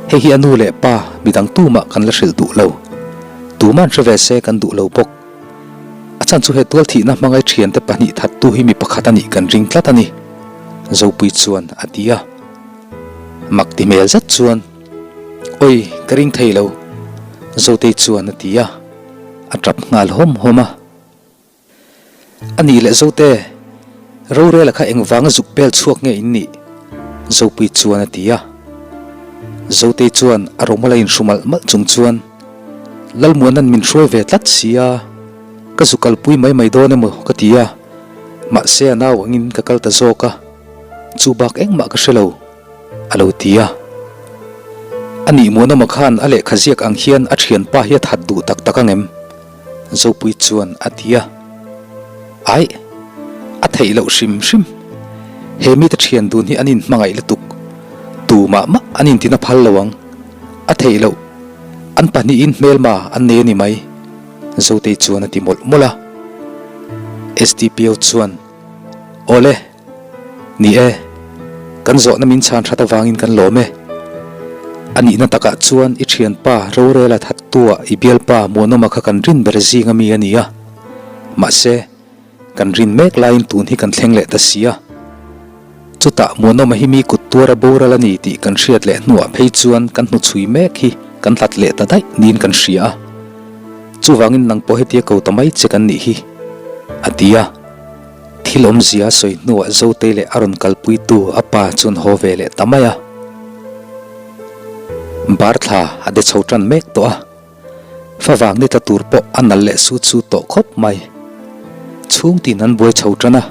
Hei hi a nu leh pa midang tumah kan la hrilh duh lo. Tuman hre ve se kan duh lo bawk. A chhan chu he tual thihna hmangai thiante pahnih thattu hi mi pakhat a nih kan ring tlat a ni, Zopui chuan a ti a. Mak ti hmel zet chuan, Oi, ka ring thei lo, Zotei chuan a ti a, a tap nghal hawm hawm a. A nih leh Zote, rorela kha engvanga zuk bel chhuak nge in nih? Zopui chuan a ti a. Zotei chuan a rawmawla inhru malh malh chung chuan, Lalmuana'n min hruai ve tlat si a, ka zu kalpui mai mai dawn emaw ka ti a, mahse a nau angin ka kal ta zawk a. Chu bak engmah ka hre lo, a lo ti a. A nih Muanawma khan a lehkha ziak ang hian a thianpa hi a that duh tak tak ang em? Zopui chuan a ti a. Aih, a theih loh hrim hrim. He mite thian dun hi an inhmangaih lutuk. Tumah mah an intina phal lo ang. A theih loh. An pahnihin hmelma an nei a ni mai. Zotei chuan a ti mawlh mawlh a. SDPO chuan, Awle, ni e, kan zawhna min chhan that avangin kan lawm e. A nihna takah chuan i thianpa Rorela thattua i bialpa Muanawma kha kan rin ber zing ami a ni a. Mahse, Kan rin mek laiin tun hi kan thleng leh ta si a. Chutah Muanawma hi mi kut tuar a boral a ni tih kan hriat leh hnuah phei chuan kan hnuchhui mek hi kan hlat leh ta daih niin kan hria a. Chuvangin nang pawh hetia ko ta mai che kan nih hi, a ti a. Thil awmzia a sawi hnuah Zotei leh a rawn kalpuitu a pa chuan haw ve leh ta mai a. Bar thla a de chho tan mek tawh a. Favang ni tla tur pawh a nal leh sut sut tawh khawp mai. Chhung tin an buai chho tan a.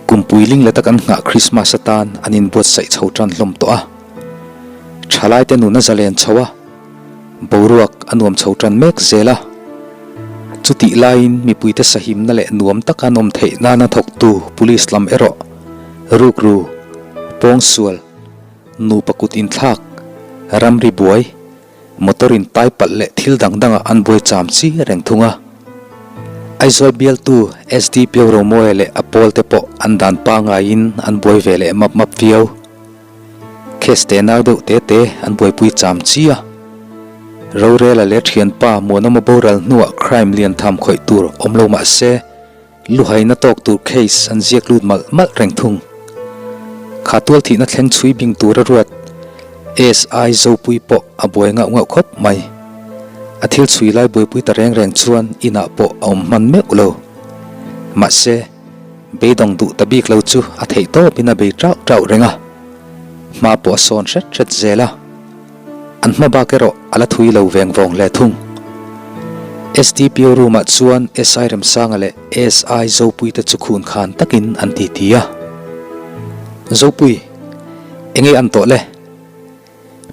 Kumpui ling leta kan nghah Krismas atan an inbuatsaih chho tan hlawm tawh a. Thalaite nun a zalen chho a, boruak a nuam chho tan mek zel a. Chutih laiin mipuite sahimna leh nuam taka an awm theih nana thawktu Police lam erawh rukru, pawngsual, nupa kut inthlak, ramri buai, Motor in tai palh leh thil dang dangah an buai cham chi reng thung a. Aizawl bialtu SD Pio Romawia leh a pawl te pawh an dan pangaiin an buai ve leh map map viau. Case te nau deuh te te an buaipui cham chi a. Rorela leh thianpa Muanawma boral hnuah crime lian tham khawih tur awm lo mah se, Luhaina tawk tur case an ziak lut malh malh reng thung. Kha tual thihna thleng chhui bing tura ruat SI Zopui pawh a buai ngauh ngauh khawp mai. A thil chhui lai buaipui ta reng reng chuan inah pawh a awm hman meuh lo. Mahse, beidawng duh ta bik lo chu a theih tawpin a bei tauh tauh reng a. Hma pawh a sawn hret hret zel a. An hma bak erawh a la thui lo veng vawng hle thung. SDPO room ah chuan SI Remsanga leh SI Zopui te chu khun khan takin an ti ti a. Zopui, enge an tawh le?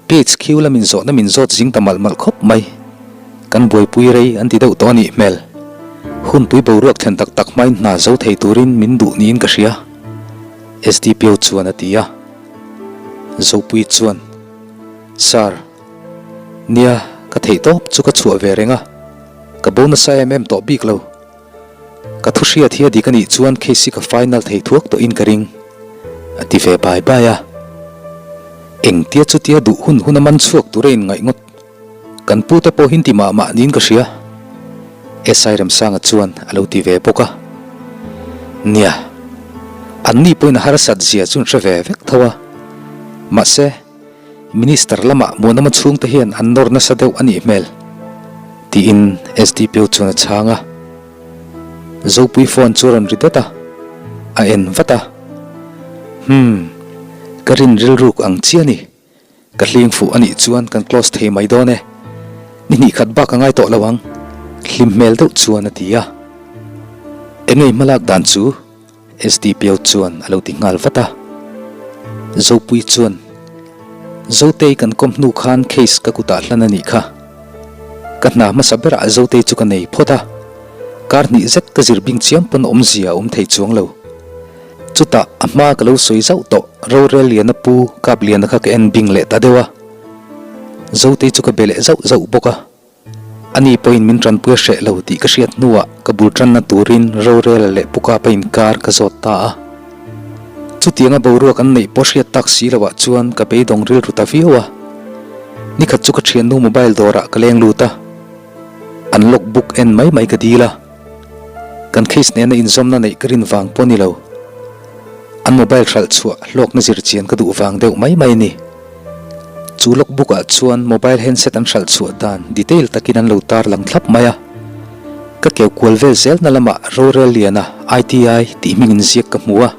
PHQ lamin zawhna min zawt zing ta malh malh khawp mai. Kan buaipui rei an ti deuh tawh a nih hmel. Hunpui boruak thlen tak tak hmain hna zo thei turin min duh niin ka hria. SDPO chuan a ti a. Zopui chuan. Sir, nia, ka theih tawp chu ka chhuah ve reng a, ka bo nasa em em tawh bik lo. Ka thu hriat hi a dik a nih chuan case hi ka final thei thuak tawhin ka ring, a ti ve bai bai a. Engtia chutia duh hun hun a man chhuak tur a inngaih ngawt. Kan pute pawh hin ti mah mah niin ka hria. SI Remsanga chuan a lo ti ve bawk a. Nia, anni pawhin a harsat zia chu an hre ve vek tho a. Mahse, Minister lamah Muanawma chhungte hian an nawr nasa deuh a nih hmel, tiin SDPO chuan a chhang a. Zopui phone chu a rawn ri det a, a en vat a. Hum, ka rin rilruk ang chiah a ni. Ka hling fuh a nih chuan kan close thei mai dawn e. Ni hnih khat bak a ngai tawh lo ang, hlim hmel deuh chuan a ti a. Engei hmalak dan chu? SDPO chuan a lo ti nghal vat a. Zopui chuan, Zotei kan kawm hnu khan case ka kutah hlan a nih kha. Ka hna hmasa berah Zotei chu ka nei phawt a. Kar hnih zet ka zir bing chiam pawn awmzia a awm thei chuang lo. Chutah a hma ka lo sawi zauh tawh rorel liana pu kap liana kha ka en bing leh ta deuh a. Zotei chu ka be leh zauh zauh bawk a. Ani pawhin min tanpui a hreh lo tih ka hriat hnuah ka bul tanna turin rorela leh pu kapa inkar ka zawt ta a. Chutianga boruak an neih pawh hriat tak si loah chuan ka beidawng rilru ta viau a. Nikhat chu ka thiannu mobile dawrah ka leng lut a. An log book en mai mai ka dil a. Kan case nena inzawmna neih ka rin vang pawh ni lo. An mobile hralh chhuah hlawkna zir chian ka duh vang deuh mai mai a ni. Chu log book ah chuan mobile handset an hralh chhuah dan detail takin an lo tar lang thlap mai a. Ka keu kual vel zelna lamah Rorel Liana ITI tih hming inziak ka hmu a.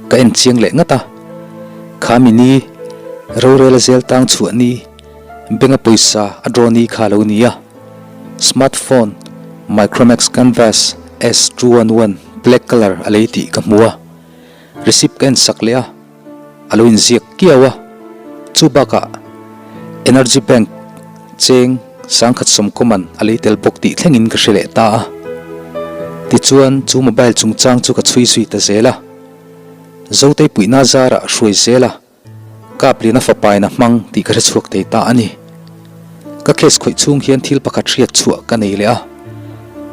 Ka en chiang leh ngat a. Kha mi ni, Rorela zel tang chhuah ni, Benga pawisa a draw ni kha lo ni a. Smart phone Micromax Canvas S 211 black colour a lei tih ka hmu a. Receipt ka en sak leh a, a lo inziak kiau a. Chu bakah Energy Bank cheng sangkhat sawmkawman a lei tel bawk tih thlengin ka hre leh ta a. Tichuan chu mobile chungchang chu ka chhui zui ta zel a. Zotei puihna zarah hruai zel a. Kapliana fapain a hmang tih ka hre chhuak thei ta a ni. Ka case khawih chhung hian thil pakhat hriat chhuah ka nei leh a,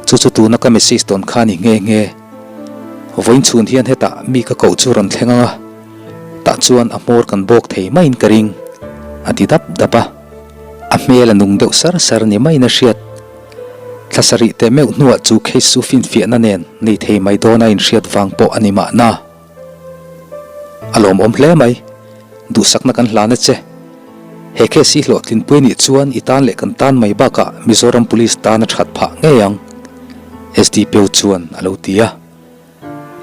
chu chu tuna ka message tawn kha a ni nghe nghe. Vawiin chhun hian hetah mi ka koh chu rawn thleng ang a, tah chuan a hmawr kan bawk thei maiin ka ring, a ti dap dap a. A hmel a nung deuh sar sar ni maiin a hriat. Thla sarih teh meuh hnuah chu case chu finfiahna nen nei thei mai dawn a inhriat vang pawh a ni mahna. A lawmawm hle mai. Duhsakna kan hlan a che. He case hi hlawhtlinpui nih chuan i tan leh kan tan mai bakah Mizoram Police tan a that phah ngei ang, SDPO chuan a lo ti a.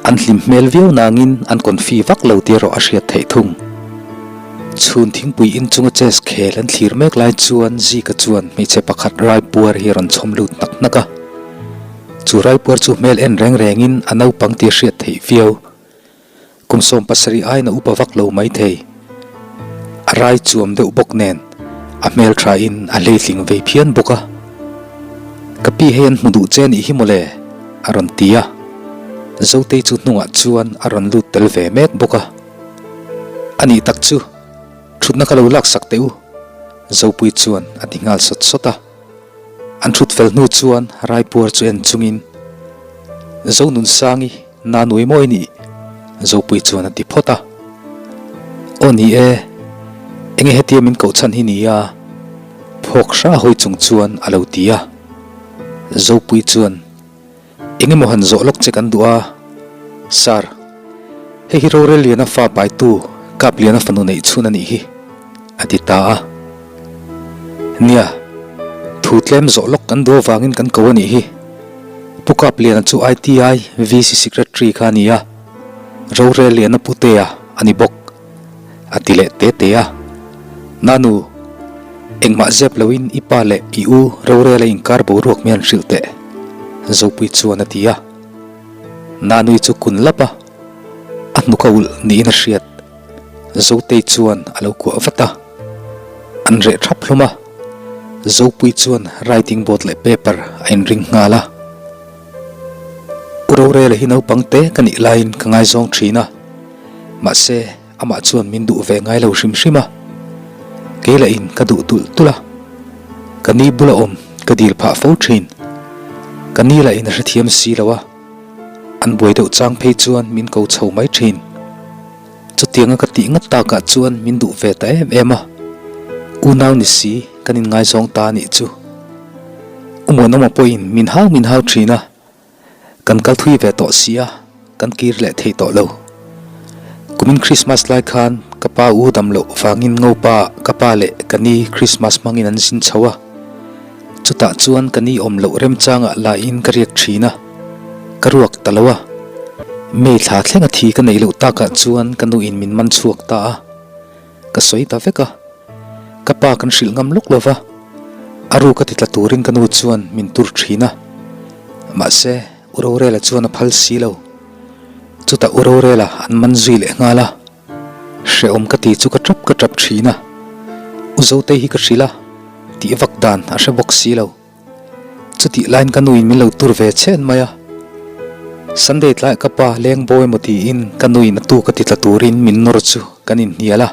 An hlim hmel viau nangin an confi vak lo tih erawh a hriat theih thung. Chhun thingpui inchunga chess khel an thlir mek lai chuan Zika chuan hmeichhe pakhat raipuar hi a rawn chhawm lut hnak hnak a. Chu raipuar chu hmel en reng rengin a naupang tih a hriat theih viau. Kum 70 aiin a upa vak lo mai thei. A rai chuam deuh bawk nen a hmel thain a hleitling vei phian bawk a. Ka pi hei an hmu duh che anih hi mawle a rawn ti a. Zotei chu hnungah chuan a rawn lut tel ve mek bawk a. Anih tak chu thutna ka lo laksak teh u Zopui chuan a ti nghal sawt sawt a. An thut fel hnu chuan Raipuar chu en chungin, Zonunsangi, na nui mawi nih? Zopui chuan a ti phawt a. Aw ni e, enge hetia min koh chhan hi nia? Phawk hra hawi chung chuan a lo ti a. Zopui chuan. Engemaw han zawh lawk che kan duh a, Sir, hei hi rorel liana fa paitu Kap liana fanu neih chhun a nih hi, a ti ta a. Nia, thu tlem zawh lawk kan duh avangin kan ko a nih hi. Pu Kap liana chu ITI VC Secretary kha a ni a, rorel liana putea a ni bawk. A ti leh te te a. Nanu, engmah zep loin i pa leh i u rorel a inkar boruak mi han hrilh teh, Zopui chuan a ti a. Nanui chu kun lap a, a hnuk a ulh niin a hriat. Zotei chuan a lo kuah vat a, an reh thap hlawm a. Zopui chuan writing board leh paper a inring nghal a. U Rorela hi naupang te ka nih laiin ka ngaizawng thin a. Mahse, amah chuan min duh ve ngai lo hrim hrim a, kei lah in ka duh tulh tulh a, ka ni bula awm ka dil phah fo thin. Ka ni lah in a hrethiam si lo a, an buai deuh chang phei chuan min ko chho mai thin. Chutianga ka tih ngat takah chuan min duh ve ta em em a, unau ni si kan inngaizawng ta a nih chu. U Muanawma pawhin min hau min hau thin a. Kan kal thui ve tawh si a, kan kir leh thei tawh lo. Kumin Christmas lai khan ka pa u dam loh vangin Ngopa ka pa leh ka ni Christmas hmangin an zin chho a. Chutah chuan ka ni awm loh remchangah lahin ka riak thin a, ka ruak ta lo a. May thla thleng a thi ka neih loh takah chuan ka nuin min man chhuak ta a. Ka sawi ta vek a, ka pa kan hrilh ngam lawk lo va, a ruk a ti tla turin ka nu chuan min tur thin a, mahse U Rorela chuan a phal si lo. Chutah U Rorela an man zui leh nghal a, hrehawm ka ti chu ka tap ka tap thin a, U Zotei hi ka hrilh a, tih vak dan a hre bawk si lo. Chutih laiin ka nuin min lo tur ve chhen mai a, Sunday tlaiah ka pa leng bawi emaw tiin ka nuin a tuk a ti tla turin min nawr chu kan inhnial a,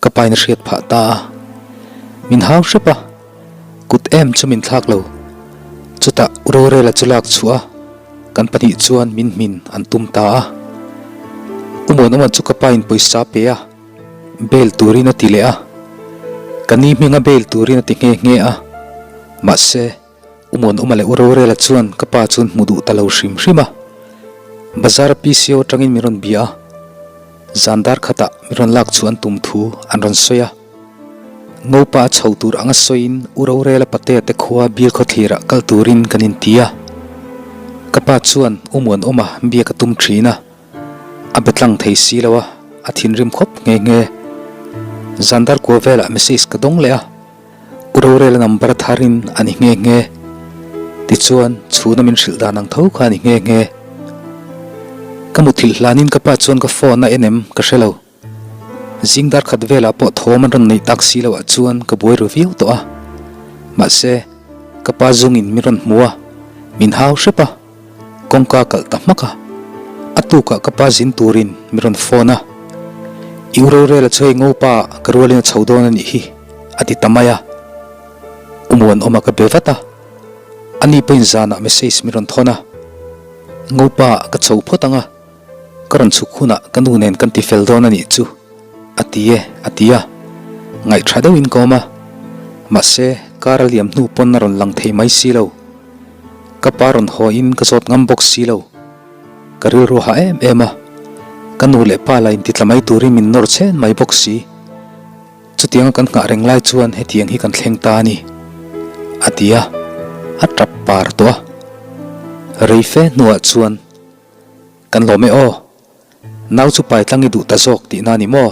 ka pain a hriat phah ta a, min hau hrep a, kut em chu min thlak lo. Chutah Rorela chu lak chhuah a, kan pahnih chuan min hmin an tum ta a. U Muanawma chu ka pain pawisa pe a. Bail turin a ti leh a, ka ni hminga bail turin a ti nghe nghe a, mahse, U Muanawma leh U Rorela chuan ka pa chuan hmu duh ta lo hrim hrim a, bazar PCO atangin min rawn bia a, zan dar khatah min rawn lak chu an tum thu an rawn sawi a, Ngopa a chho tur anga sawiin U Rorela patea te khua bil khawthlirah kal turin kan inti a, ka pa chuan U Muanawma biak a tum thin a. A be tlang thei si lo a, a thinrim khawp nghe nghe. Zandar kua velah message ka dawng leh a, U Rorela number tharin a ni nghe nghe. Tichuan, chhuna min hrilh dan ang tho kha a ni nghe nghe. Ka muthilh hlanin ka pa chuan ka phone a en em ka hre lo. Zing dar khat velah pawh thawm an rawn neih tak si loh ah chuan ka buai ru viau tawh a. Mahse, ka pa zungin min rawn hmu a, min hau hrep a, kawngka kalh ta hmak a. A tukah ka pa zin turin min rawn phone a, I u rorel a chu hei ngopa ka rualin a chho dawn a nih hi, a ti ta mai a. U Muanawma ka be vat a, ani pawhin zanah message min rawn thawn a, Ngopa ka chho phawt ang a, ka rawn chhuk hunah ka nu nen kan ti fel dawn a nih chu, a ti e, a ti a. Ngaihṭha deuhin ka awm a, mahse kar a liam hnu pawn a rawn lang thei mai si lo. Ka pa rawn haw in ka zawt ngam bawk si lo. Ka rilru hah em em a, ka nu leh pa la intitla mai turin min nawr chhen mai bawk si. Chutianga kan nghah reng lai chuan hetiang hi kan thleng ta a ni, a ti a, a tap par tawh a. Rei fe hnuah chuan, Kan lawm e aw, nau chu pai tlang i duh ta zawk tihna a ni maw?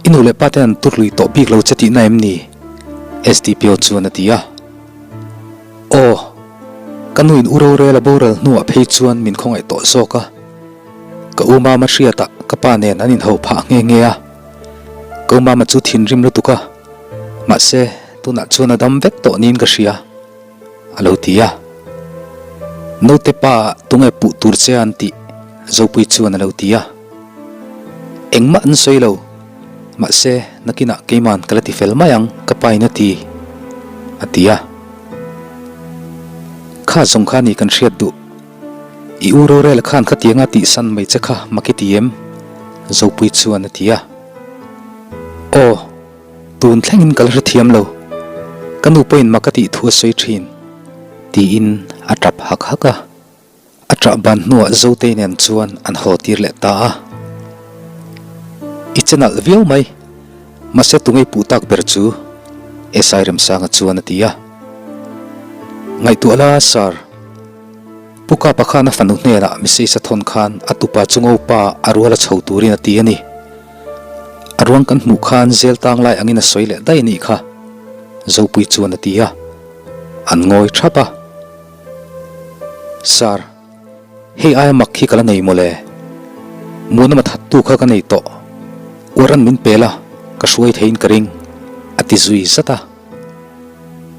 I nu leh pa ten an tur lui tawh bik lo che tihna em ni? SDPO chuan a ti a. Aw, ka nuin u rorel a boral hnuah phei chuan min khawngaih tawh zawk a. Ka u mama hriatah ka pa nen an inhauh phah nghe nghe a. Ka u mama chu thinrim lutuk a, mahse tunah chuan a dam vek tawh niin ka hria, a lo ti a. Naute pa tunge puh tur che an tih Zopui chuan a lo ti a. Engmah an sawi lo, mahse nakinah keiman ka la ti fel mai ang ka pa in a ti, a ti a. Kha zawng kha ni kan hriat duh. I u rorel khan khatianga tihsan mai che kha mak i ti em? Zopui chuan a ti a. Aw, tun thlengin ka la hrethiam lo. Ka nu pawhin mak a tih thu a sawi thin, tiin a tap hak hak a. A tah ban hnuah Zotei nen chuan an haw tir leh ta a. I che nalh viau mai, mahse tungei puh tak ber chu? SI Remsanga chuan a ti a. Ngaihtuah la, Sir. Pu Kapa khan a fanu hnenah message a thawn khan a tupa chu ngopa a rual a chho turin a ti a ni. A ruang kan hmuh khan zel tang lai angin a sawi leh daih a nih kha, Zopui chuan a ti a. An ngawi thap a. Sir, hei aia mak hi ka la nei mawle. Muanawma thattu kha ka nei tawh. Uaran min pel a, ka hruai theiin ka ring, a ti zui zat a.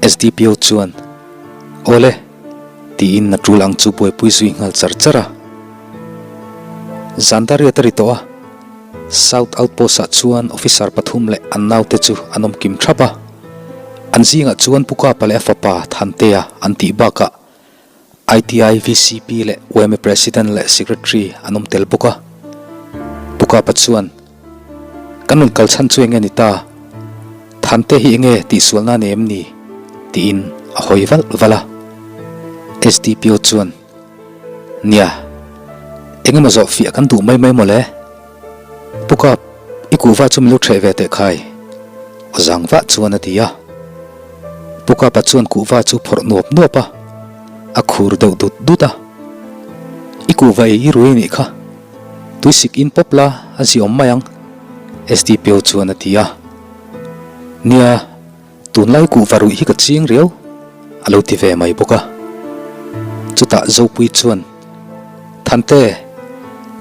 SDPO chuan, Awle, tiin a tul ang chu buaipui zui nghal char char a. Zandariat a ri tawh a, South Outpost-ah chuan officer pathum leh an naute chu an awm kim thap a. An zingah chuan Pu Kapa leh a fapa Thantea an tih bakah ITI, VCP leh yma President leh Secretary an awm tel bawk a. Pu Kapa chuan, Kan rawn kal chhan chu enge ni ta? Thante hi enge tihsualna a nei em ni? tiin a hawi valh valh a. SDPO chuan, Nia, engemaw zawh fiah kan duh mai mai mawle. Pu Kap, i kuhva chu min lo ṭheh ve teh khai, aw zang vah chuan a ti a. Pu Kapa chuan kuhva chu phawrh nuap nuap a, a khur deuh dut dut a. I kuhva ei i rui anih kha, tuisik in pawp la a ziawm mai ang, SDPO chuan a ti a. Nia. Tunlai kuhva ruih hi ka ching riau, a lo ti ve mai bawk a. Chutah Zopui chuan, Thante,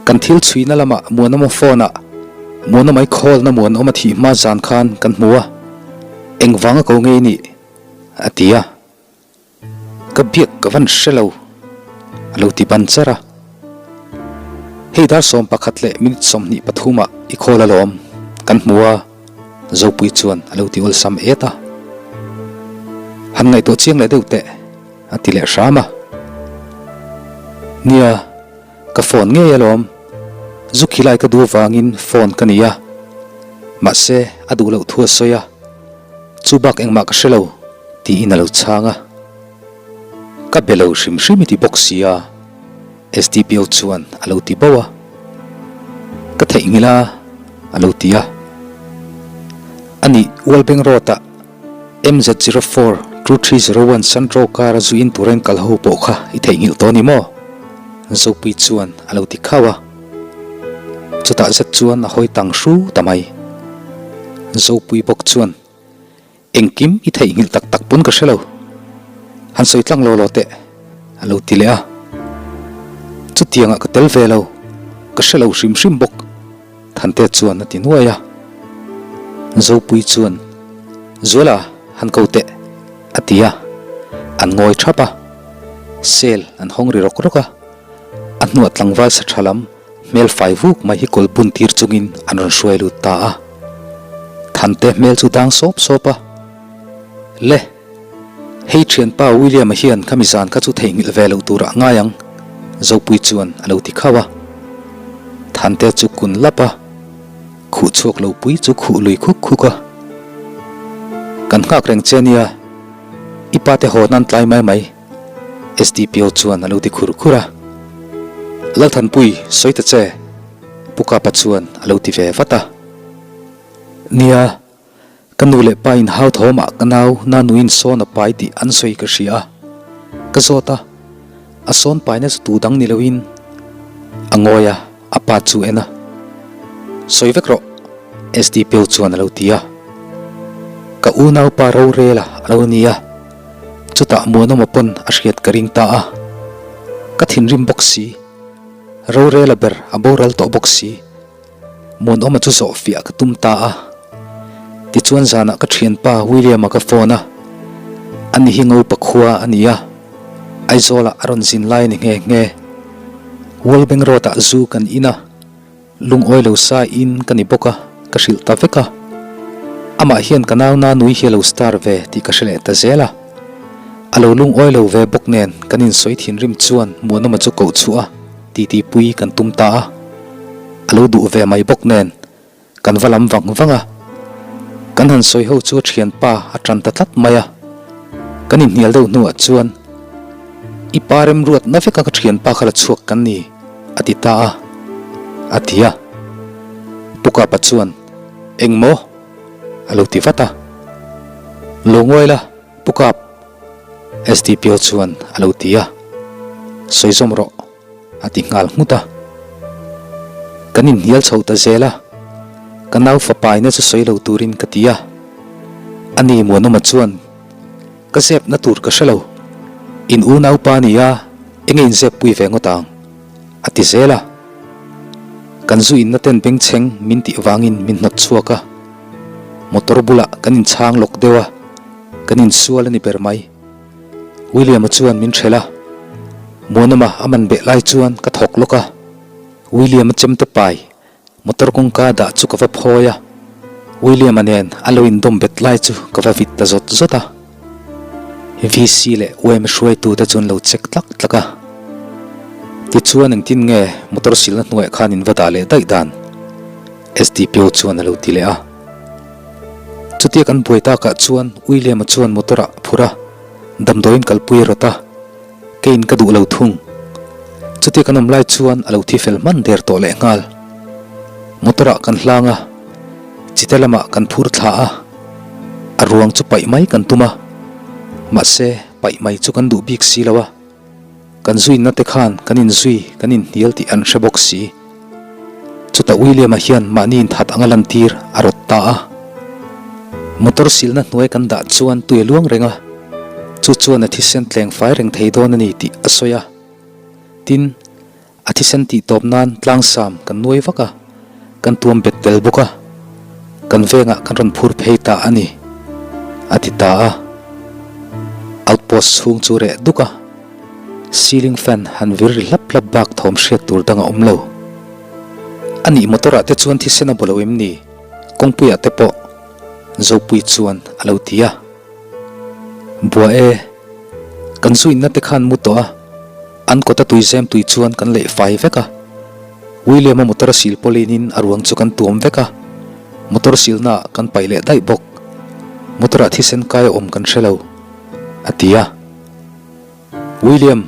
kan thil chhuina lamah Muanawma phone-ah Muanawmai khawlna Muanawma thih hma zan khan kan hmu a, engvanga ko ngei nih? a ti a. Ka biak ka van hre lo, a lo ti ban char a. Hei dar 11 leh minute 20 pathumah i khawl alawm, kan hmu a, Zopui chuan a lo ti awlsam et a. Han ngaihtuah chiang leh deuh teh, a ti leh hram a. Nia, ka phone ngei alawm, zu khilai ka duh avangin phone ka nei a, mahse a duh loh thu a sawi a. Chu bak engmah ka hre lo, tiin a lo chhang a. Ka be lo hrim hrim i ti bawk sia, SDPO chuan a lo ti bauh a. Ka theihnghilh a, a lo ti a. Anih, Ualbeng Road-ah MZ 04 2301 Santro car a zu in tura in kal ho pawh kha i theihnghilh tawh a ni maw? Zopui chuan a lo ti khauh a. Chutah zet chuan a hawi tang hru ta mai. Zopui bawk chuan, Engkim i theihnghilh tak tak pawn ka hre lo. Han sawi tlang lo lo teh, a lo ti leh a. Chutiangah ka tel ve lo, ka hre lo hrim hrim bawk, Thante chuan a ti nuai a. Zopui chuan, Zuala, han ko teh, a ti a. An ngawi thap a. Cell an hawng ri rawk rawk a. A hnuah tlangval sa tha lam hmel fai vuk mai hi kawl bun tir chungin an rawn hruai lut ta a. Thante hmel chu dang sawp sawp a. Le! Hei thianpa William-a hian khami zan kha chu theihnghilh ve loh turah ngai ang, Zopui chuan a lo ti khauh a. Thante chu kun lap a, khuh chhuak lo pui chu khuh lui khuk khuk a. Kan nghak reng che nia, i pa te haw nan tlai mai mai, SDPO chuan a lo ti khur khur a. Lalthanpui, sawi ta che, Pu Kapa chuan a lo ti ve vat a. Nia, Ka nu leh pa in hau thawmah ka nau Nanuin sawn a pai tih an sawi ka hria a, ka zawt a, a sawn paina chu tu dang ni loin a ngawi a, a pa chu en a, Sawi vek rawh, SDPO chuan a lo ti a, ka unaupa rorela a lo ni a, chutah Muanawma pawn a hriat ka ring ta a, ka thinrim bawk si, rorela ber a boral tawh bawk si. Muanawma chu zawh fiah ka tum ta a. Tichuan zanah ka thianpa William-a ka phone a, ani hi Ngopa khua a ni a, Aizawlah a rawn zin lai a ni nghe nghe. Wallbank Road-ah zu kan in a, lungawi lo sa in ka ni bawk a, ka hrilh ta vek a. Amah hian ka nau na nui hi a lo star ve tih ka hre leh ta zel a. A lo lungawi lo ve bawk nen kan insawi thinrim chuan Muanawma chu koh chhuah a. Titi pui kan tum ta a, a lo duh ve mai bawk nen kan va lam vang vang a, kan han sawi ho chu a thianpa a tan ta tlat mai a, kan inhnial deuh hnuah chuan I pa remruat na veka ka thianpa kha la chhuak kan ni a ti ta a, a ti a. Pu Kapa chuan Engmaw? a lo ti vat a, Lo ngawi la Pu Kap, SDPO chuan a lo ti a, Sawi zawm rawh a ti nghal nghut a. Kan inhnial chho ta zel a, ka nau fapaina chu sawi lo turin ka ti a. Ani Muanawma chuan, Ka zepna tur ka hre lo, in unaupa nia enge in zep pui ve ngawt ang? a ti zel a. Kan zu inna ten bengchheng min tih vangin min hnawt chhuak a, motor bulah kan inchhang lawk deuh a, kan insual a ni ber mai. William-a chuan min hrelh a, Muanawma a man beh lai chuan ka thawk lawk a, William-a chemte pai motor kawngka dah chu ka va phawi a, William-a nen a lo indawm bet lai chu ka va vit ta zawt zawt a. VC leh UM hruaitute chu an lo check tlak tlak a, tichuan engtin nge motor silna hnuaiah khan in va dah leh daih dan? SDPO chuan a lo ti leh a. Chutia kan buai takah chuan William-a chuan motor ah phur a, damdawiin kalpui a rawt a, keiin ka duh lo thung. Chutia kan awm lai chuan a lo thi fel hman der tawh leh nghal. Motor ah kan hlang a, chite lamah kan phur thla a, a ruang chu paih mai kan tum a, mahse paih mai chu kan duh bik si lo a. Kan zuinna te khan kan inzui, kan inhnial tih an hre bawk si. Chutah William-a hian mahni inthat anga lantir a rawt ta a. Motor silna hnuai kan dah chuan tui a luang reng a, chu chuan a thisen tleng fai reng thei dawn a ni tih a sawi a. Tin, A thisen tih tawp nan tlangsam kan nuai vak a, kan tuam bet tel bawk a, kan vengah kan rawn phur phei ta a ni, a ti ta a. Outpost chhung chu reh duk a, ceiling fan han vir ri hlap hlap bak thawm hriat tur dang a awm lo. A nih motor ah te chuan thisen a bu lo em ni? Kawngpuiah te pawh Zopui chuan a lo ti a. Bua e, kan zuinna te khan mu tawh a. An kawta tui zem tui chuan kan leih fai vek a. William-a motor a sil pawlinin a ruang chu kan tuam vek a. Motor silna ah kan paih leh daih bawk. Motor ah thisen kai a awm kan hre lo, a ti a. William,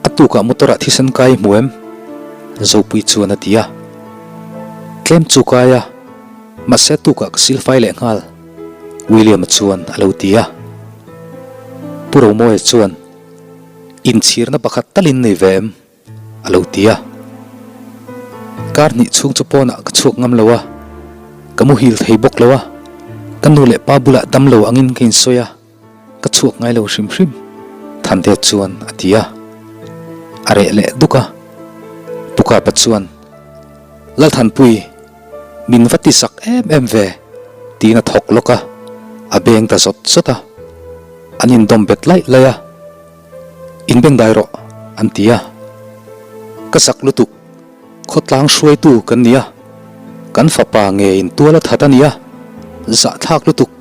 a tukah motor ah thisen kai i hmu em? Zopui chuan a ti a. Tlem chu kai a, mahse a tukah ka sil fai leh nghal, William-a chuan a lo ti a. Pu Romawia chuan. Inchhirna pakhat talin nei ve em? a lo ti a. Kar hnih chhung chu pawnah ka chhuak ngam lo a, ka muhil thei bawk lo a, ka nu leh pa bulah dam lo angin ka insawi a, ka chhuak ngai lo hrim hrim, Thante chuan a ti a. A reh leh duk a, Pu Kapa chuan, Lalthanpui, min va ti sak em em ve, tiin a thawk lawk a, a beng ta zawt zawt a. An indawm bet laih laih a, Inbeng dai rawh, an ti a. Ka zak lutuk, khawtlang hruaitu kan ni a, kan fapa nge intual a that a nia, zahthlak lutuk,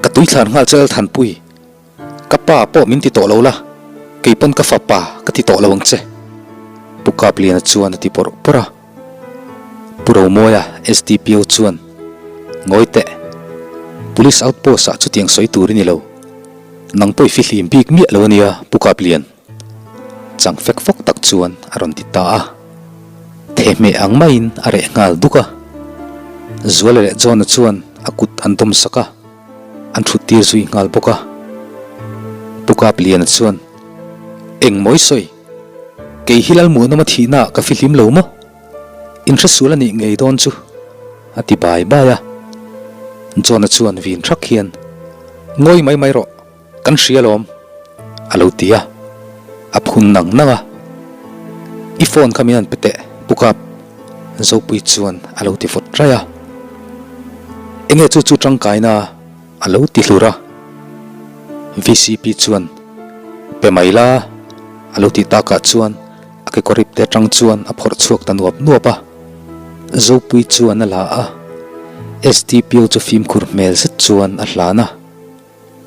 ka tuithlan nghal che Lalthanpui. Ka pa pawh min ti tawh lo la, kei pawn ka fapa ka ti tawh lo ang che, Pu Kapliana chuan a ti bawrh bawrh a. Pu Romawia, SDPO chuan, Ngawi teh, Police outpost ah chutiang sawi tur i ni lo. Nang pawh i fihlim bik miah lo a nia, Pu Kaplian. Chang fek fawk tak chuan a rawn ti ta a. Thehmeh ang maiin a reh nghal duk a. Zuala leh John-a chuan a kut an dawm sak a. An thut tir zui nghal bawk a. Pu Kapliana chuan, Eng mawi sawi? Kei hi Lalmuanawma thihnaah ka fihlim lo maw? In hresual a nih ngei dawn chu, a ti bai bai a. John-a chuan vin thak hian, Ngawi mai mai rawh, kan hria alawm, a lo ti a. A phun nang nang a. I phone kha min han pe teh, Pu Kap. Zopui chuan a lo ti vawt raih a. Enge chu chu tangkaina a lo ti hlur a. VCP chuan, Pe mai la, a lo tih takah chuan a kekawr ip te atang chuan a phawrh chhuak ta nuap nuap a. Zopui chuan a la a, SDPO chu fimkhur hmel zet chuan a hlan a.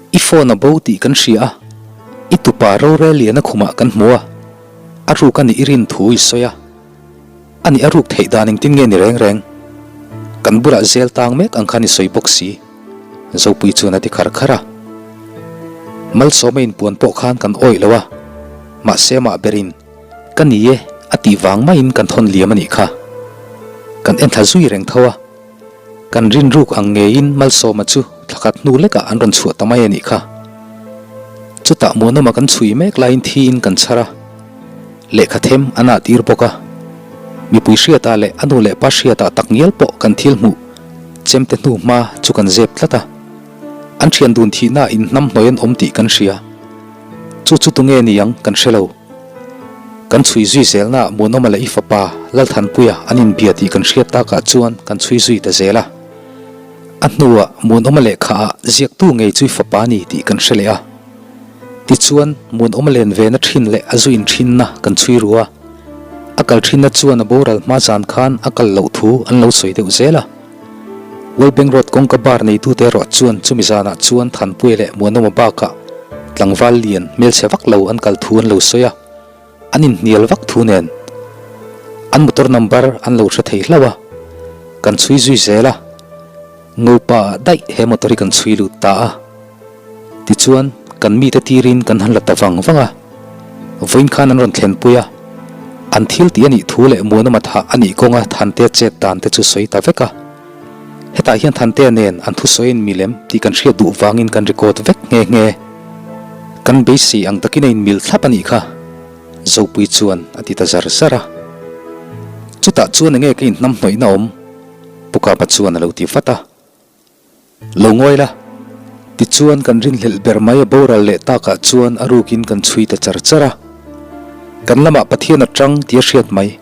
I phone a bo tih kan hria a, i tupa rorel lian a khumah kan hmu a, a ruk a nih i rin thu i sawi a. A nih a ruk theih dan engtin nge ni reng reng? Kan bulah zel tang mek ang khan i sawi bawk si, Zopui chuan a ti khar khar a. Malsawma inpuan pawh khan kan awih lo a, mahse amah berin ka ni e a tih vang maiin kan thawn liam a nih kha. Kan enthla zui reng tho a. Kan rinruk ang ngeiin Malsawma chu thlakhat hnu lekah an rawn chhuah ta mai a nih kha. Chutah Muanawma kan chhui mek laiin thiin kan chhar a, lehkha them an ah tir bawk a. Mipui hriatah leh a nu leh pa hriatah tak ngial pawh kan thil hmuh chemte hnu hma chu kan zep tlat a. An thian dun thihnaah inhnamhnawih an awm tih kan hria. Chu chu tunge ni ang kan hre lo. Kan chhui zui zelnaah Muanawma leh i fapa Lalthanpuia an inbia tih kan hriat takah chuan kan chhui zui ta zel a. A hnuah Muanawma lehkhaah ziaktu ngei chu i fapa a ni tih kan hre leh a. Tichuan, Muanawma len vena thin leh a zu inthinna kan chhui ru a. A kal thinna chuan a boral hma zan khan a kal loh thu an lo sawi deuh zel a. Wellbank Road kawngka bar neitute erawh chuan chumi zanah chuan Thanpuia leh Muanawma bakah tlangval lian hmelchhe vak lo an kal thu an lo sawi a, an inhnial vak thu nen an motor number an lo hre thei hlauh a, kan chhui zui zel a, Ngopa ah daih he motor hi kan chhui lut ta a. Tichuan, kan mite tirin kan han la ta vang vang a, vawiin khan an rawn thlenpui a, an thil tih a nih thu leh Muanawma thah a nih kawnga Thantea chet dan te chu sawi ta vek a. Hetah hian Thantea nen an thusawi in milem tih kan hriat duh vangin kan record vek nghe nghe. Kan beisei ang takin a inmil thlap a nih kha, Zopui chuan a ti ta zar zar a. Chutah chuan enge ka inhnamhnawihna awm? Pu Kapa chuan a lo ti vat a. Lo ngawi la. Tichuan kan rinhlelh ber mai a boral leh takah chuan a rukin kan chhui ta char char a. Kan lamah Pathian a tang tia hriat mai.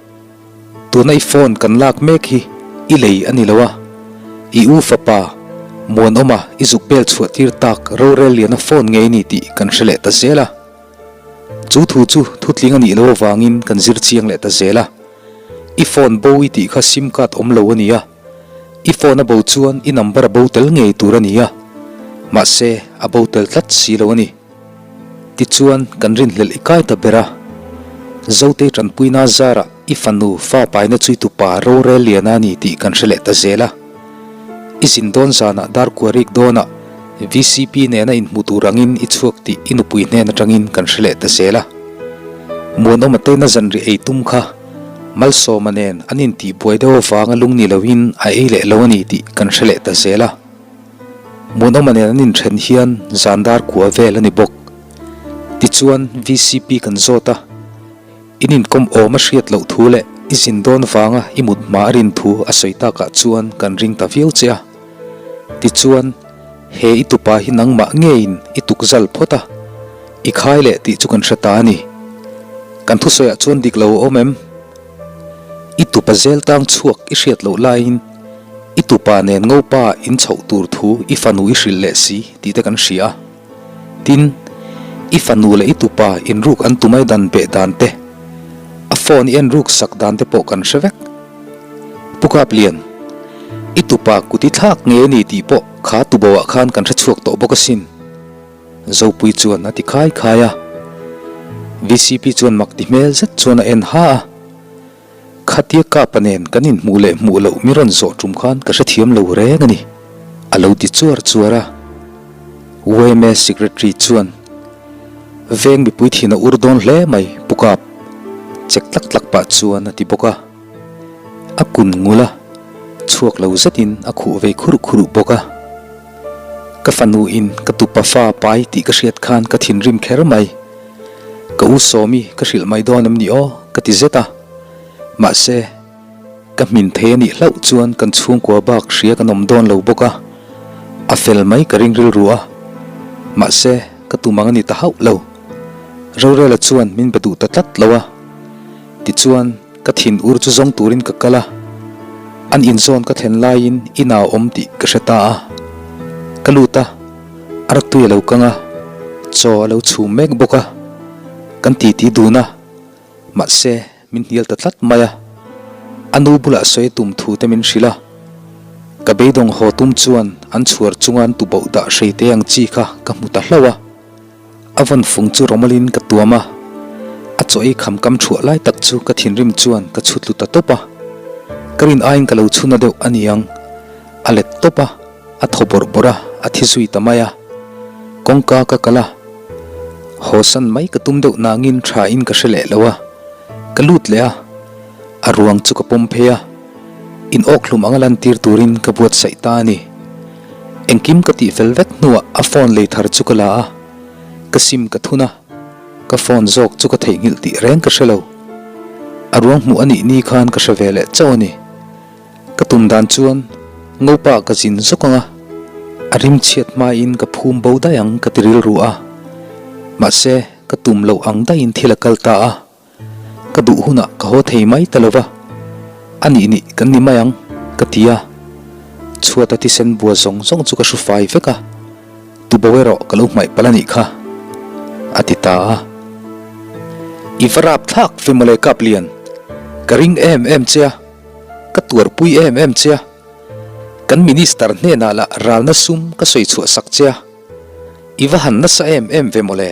Tuna i phone kan lak mek hi i lei a ni lo a. I u fapa Muanawma i zuk bel chhuah tir tak rorel liana phone ngei ni tih kan hre leh ta zel a. Chu thu chu thutling a nih loh avangin kan zir chiang leh ta zel a. I phone bo i tih kha sim card awm lo a ni a. I phone a bo chuan i number a bo tel ngei tur a ni a, mahse a bo tel tlat si lo a ni. Tichuan kan rinhlelh i kai ta ber a, Zotei tanpuina zarah i fanu fa paina chuitu pa rorel liana a ni tih kan hre leh ta zel a. I zin dawn zanah Darkuarik dawnah VCP nena inhmu tur angin i chhuak tih i nupui hnen atangin kan hre leh ta zel a. Muanawma tena zanriah ei tum kha Malsawma nen an intihbuai deuh avanga lung ni loin a ei leh lo a ni tih kan hre leh ta zel a. Muanawma nen an inthen hian zan dar kua vel a ni bawk. Tichuan VCP kan zawt a, in inkawm awm a hriat loh thu leh i zin dawn vanga i mut hma a rin thu a sawi takah chuan kan ring ta viau che a. Tichuan he i tupa hi nangmah ngeiin i tukzal phawt a. I khai leh tih chu kan hre ta a ni. Kan thusawiah chuan dik lo a awm em? I tupa zel tang chhuak i hriat loh laiin i tupa nen ngopa in chhoh tur thu i fanu i hrilh leh si tih te kan hria a. Tin, i fanu leh i tupa inruk an tumai dan beh dan te, a phone i en ruk sak dan te pawh kan hre vek. Pu Kaplian, i tupa kut i thlak ngei a ni tih pawh kha tuboah khan kan hre chhuak tawh bawk asin. Zopui chuan a ti khai khai a. Vcp chuan mak ti hmel zet chuan a en ha a. Khatia Kapa nen kan inhmuh leh hmuh loh mi rawn zawh tum khan ka hrethiam lo reng a ni, a lo ti chuar chuar a. Yma Secretary chuan, Veng mipui thin a ur dawn hle mai, Pu Kap, chek tlak tlak pah chuan a ti bawk a. A kun ngul a, chhuak lo zetin a khuh vei khurh khurh bawk a. Ka fanu in ka tupa fa pai tih ka hriat khan ka thinrim kher mai. Ka u Sawmi ka hrilh mai dawn em ni aw ka ti zet a. Mahse, ka hmin thei a nih hlauh chuan kan chhungkua bak hria kan awm dawn lo bawk a, a fel mai ka ring rilru a. Mahse, ka tum ang a ni ta hauh lo. Rorela chuan min be duh ta tlat lo a. Tichuan, ka thin ur chu zawng turin ka kal a, an inzawn ka thlen laiin inah a awm tih ka hre ta a. Ka lut a, a raktui a lo kang a, chaw a lo chhum mek bawk a, kan titi dun a, mahse min hnial ta tlat mai a, a nu bulah sawi tum thu te min hrilh a, ka beidawng haw tum chuan an chhuar chunga an tuboh dah hrei te ang chi kha ka hmu ta hlauh a. A vawn fung chu rawmawlin ka tuam a, a chaw ei kham kam thuah lai tak chu ka thinrim chuan ka chhut tlu ta tawp a. Ka rin aiin ka lo chhuna deuh a ni ang. A let tawp a, a thaw bawrh bawrh a, a thi zui ta mai a. Kawngka ka kal a, haw san mai ka tum deuh nangin tha in ka hre leh lo a, ka lut leh a, a ruang chu ka pawm phei a, in awk hlum anga lantir turin ka buatsaih ta a ni. Engkim ka tih fel vek hnuah a phone lei thar chu ka la a, ka sim ka thun a, ka phone zawk chu ka theihnghilh tih reng ka hre lo. A ruang hmuh a nih ni khan ka hre ve leh chauh a ni. Ka tum dan chuan ngopa ka zin zawk ang a, a rim chhiat hmain ka phum bo daih ang ka ti rilru a, mahse ka tum loh ang daihin thil a kal ta a. Ka duh hunah ka haw thei mai ta lo va, a nih nih kan ni mai ang, ka ti a. Chhuata thisen bua zawng zawng chu ka hru fai vek a, tubo erawh ka lo hmaih palh a nih kha, a ti ta a. I va rap thlak ve mawle Kaplian, ka ring em em che a, ka tuarpui em em che a, kan Minister hnenah lah ralna sum ka sawi chhuah sak che a, i va han nasa em em ve mawle.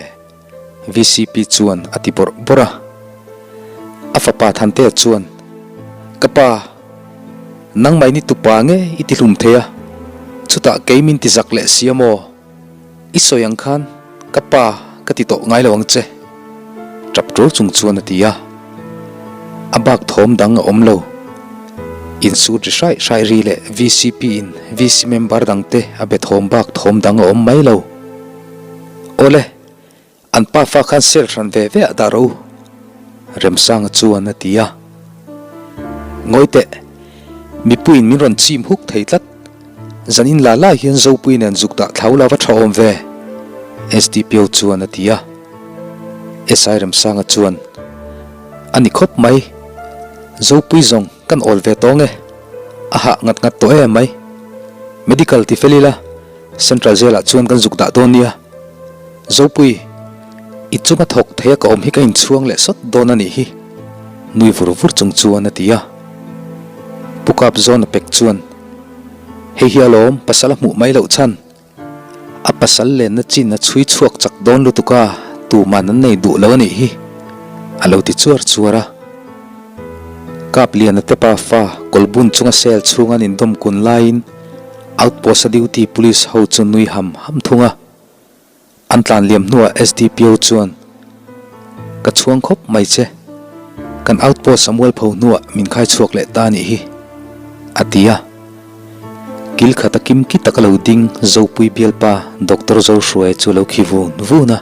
Vcp chuan a ti bawrh bawrh a. A fapa Thantea chuan, Ka pa, nangmah ni tupa nge i ti hlum thei a, chutah kei min ti zak leh si a maw? I sawi ang khan ka pa ka ti tawh ngai lo ang che, tap ṭul chung chuan a ti a. A bak thawm dang a awm lo. Insut ri hraih hraih ri leh vcp in VC member dangte a be thawm bak thawm dang a awm mai lo. Awle, an pa fa khan sel hran ve ve ah dah rawh u, Remsanga chuan a ti a. Ngawi teh, mipuiin min rawn chim huk thei tlat. Zanin la lai hian Zopui nen zuk dah thlau la va tha awm ve, SDPO chuan a ti a. SI Remsanga chuan, A ni khawp mai, Zopui zawng kan awl ve tawng e, a hah ngat ngat tawh em mai. Medical ti fel ila. Central Jail ah chuan kan zuk dah dawn nia. Zopui, i chunga thawk thei a ka awm hi ka inchhuang leh sawt dawn a nih hi, nui vur vur chung chuan a ti a. Pu Kap zawn a pek chuan, Hei hi alawm pasal a hmuh mai loh chhan. A pasal lenna chin a chhui chhuak chak dawn lutuk a, tuman an nei duh lo a nih hi, a lo ti chuar chuar a. Kap Liana te pa fa kawlbun chunga cell chhunga an indawm kun laiin, Outpost a duty police ho chu nui ham ham thung a, an tlan liam hnuah SDPO chuan, Ka chhuang khawp mai che, kan outpost a mualpho hnuah min khai chhuak leh ta anih hi, a ti a. Kil khat a kimki taka lo ding Zopui bialpa Doctor Zohruaia chu lo khi vun vun a.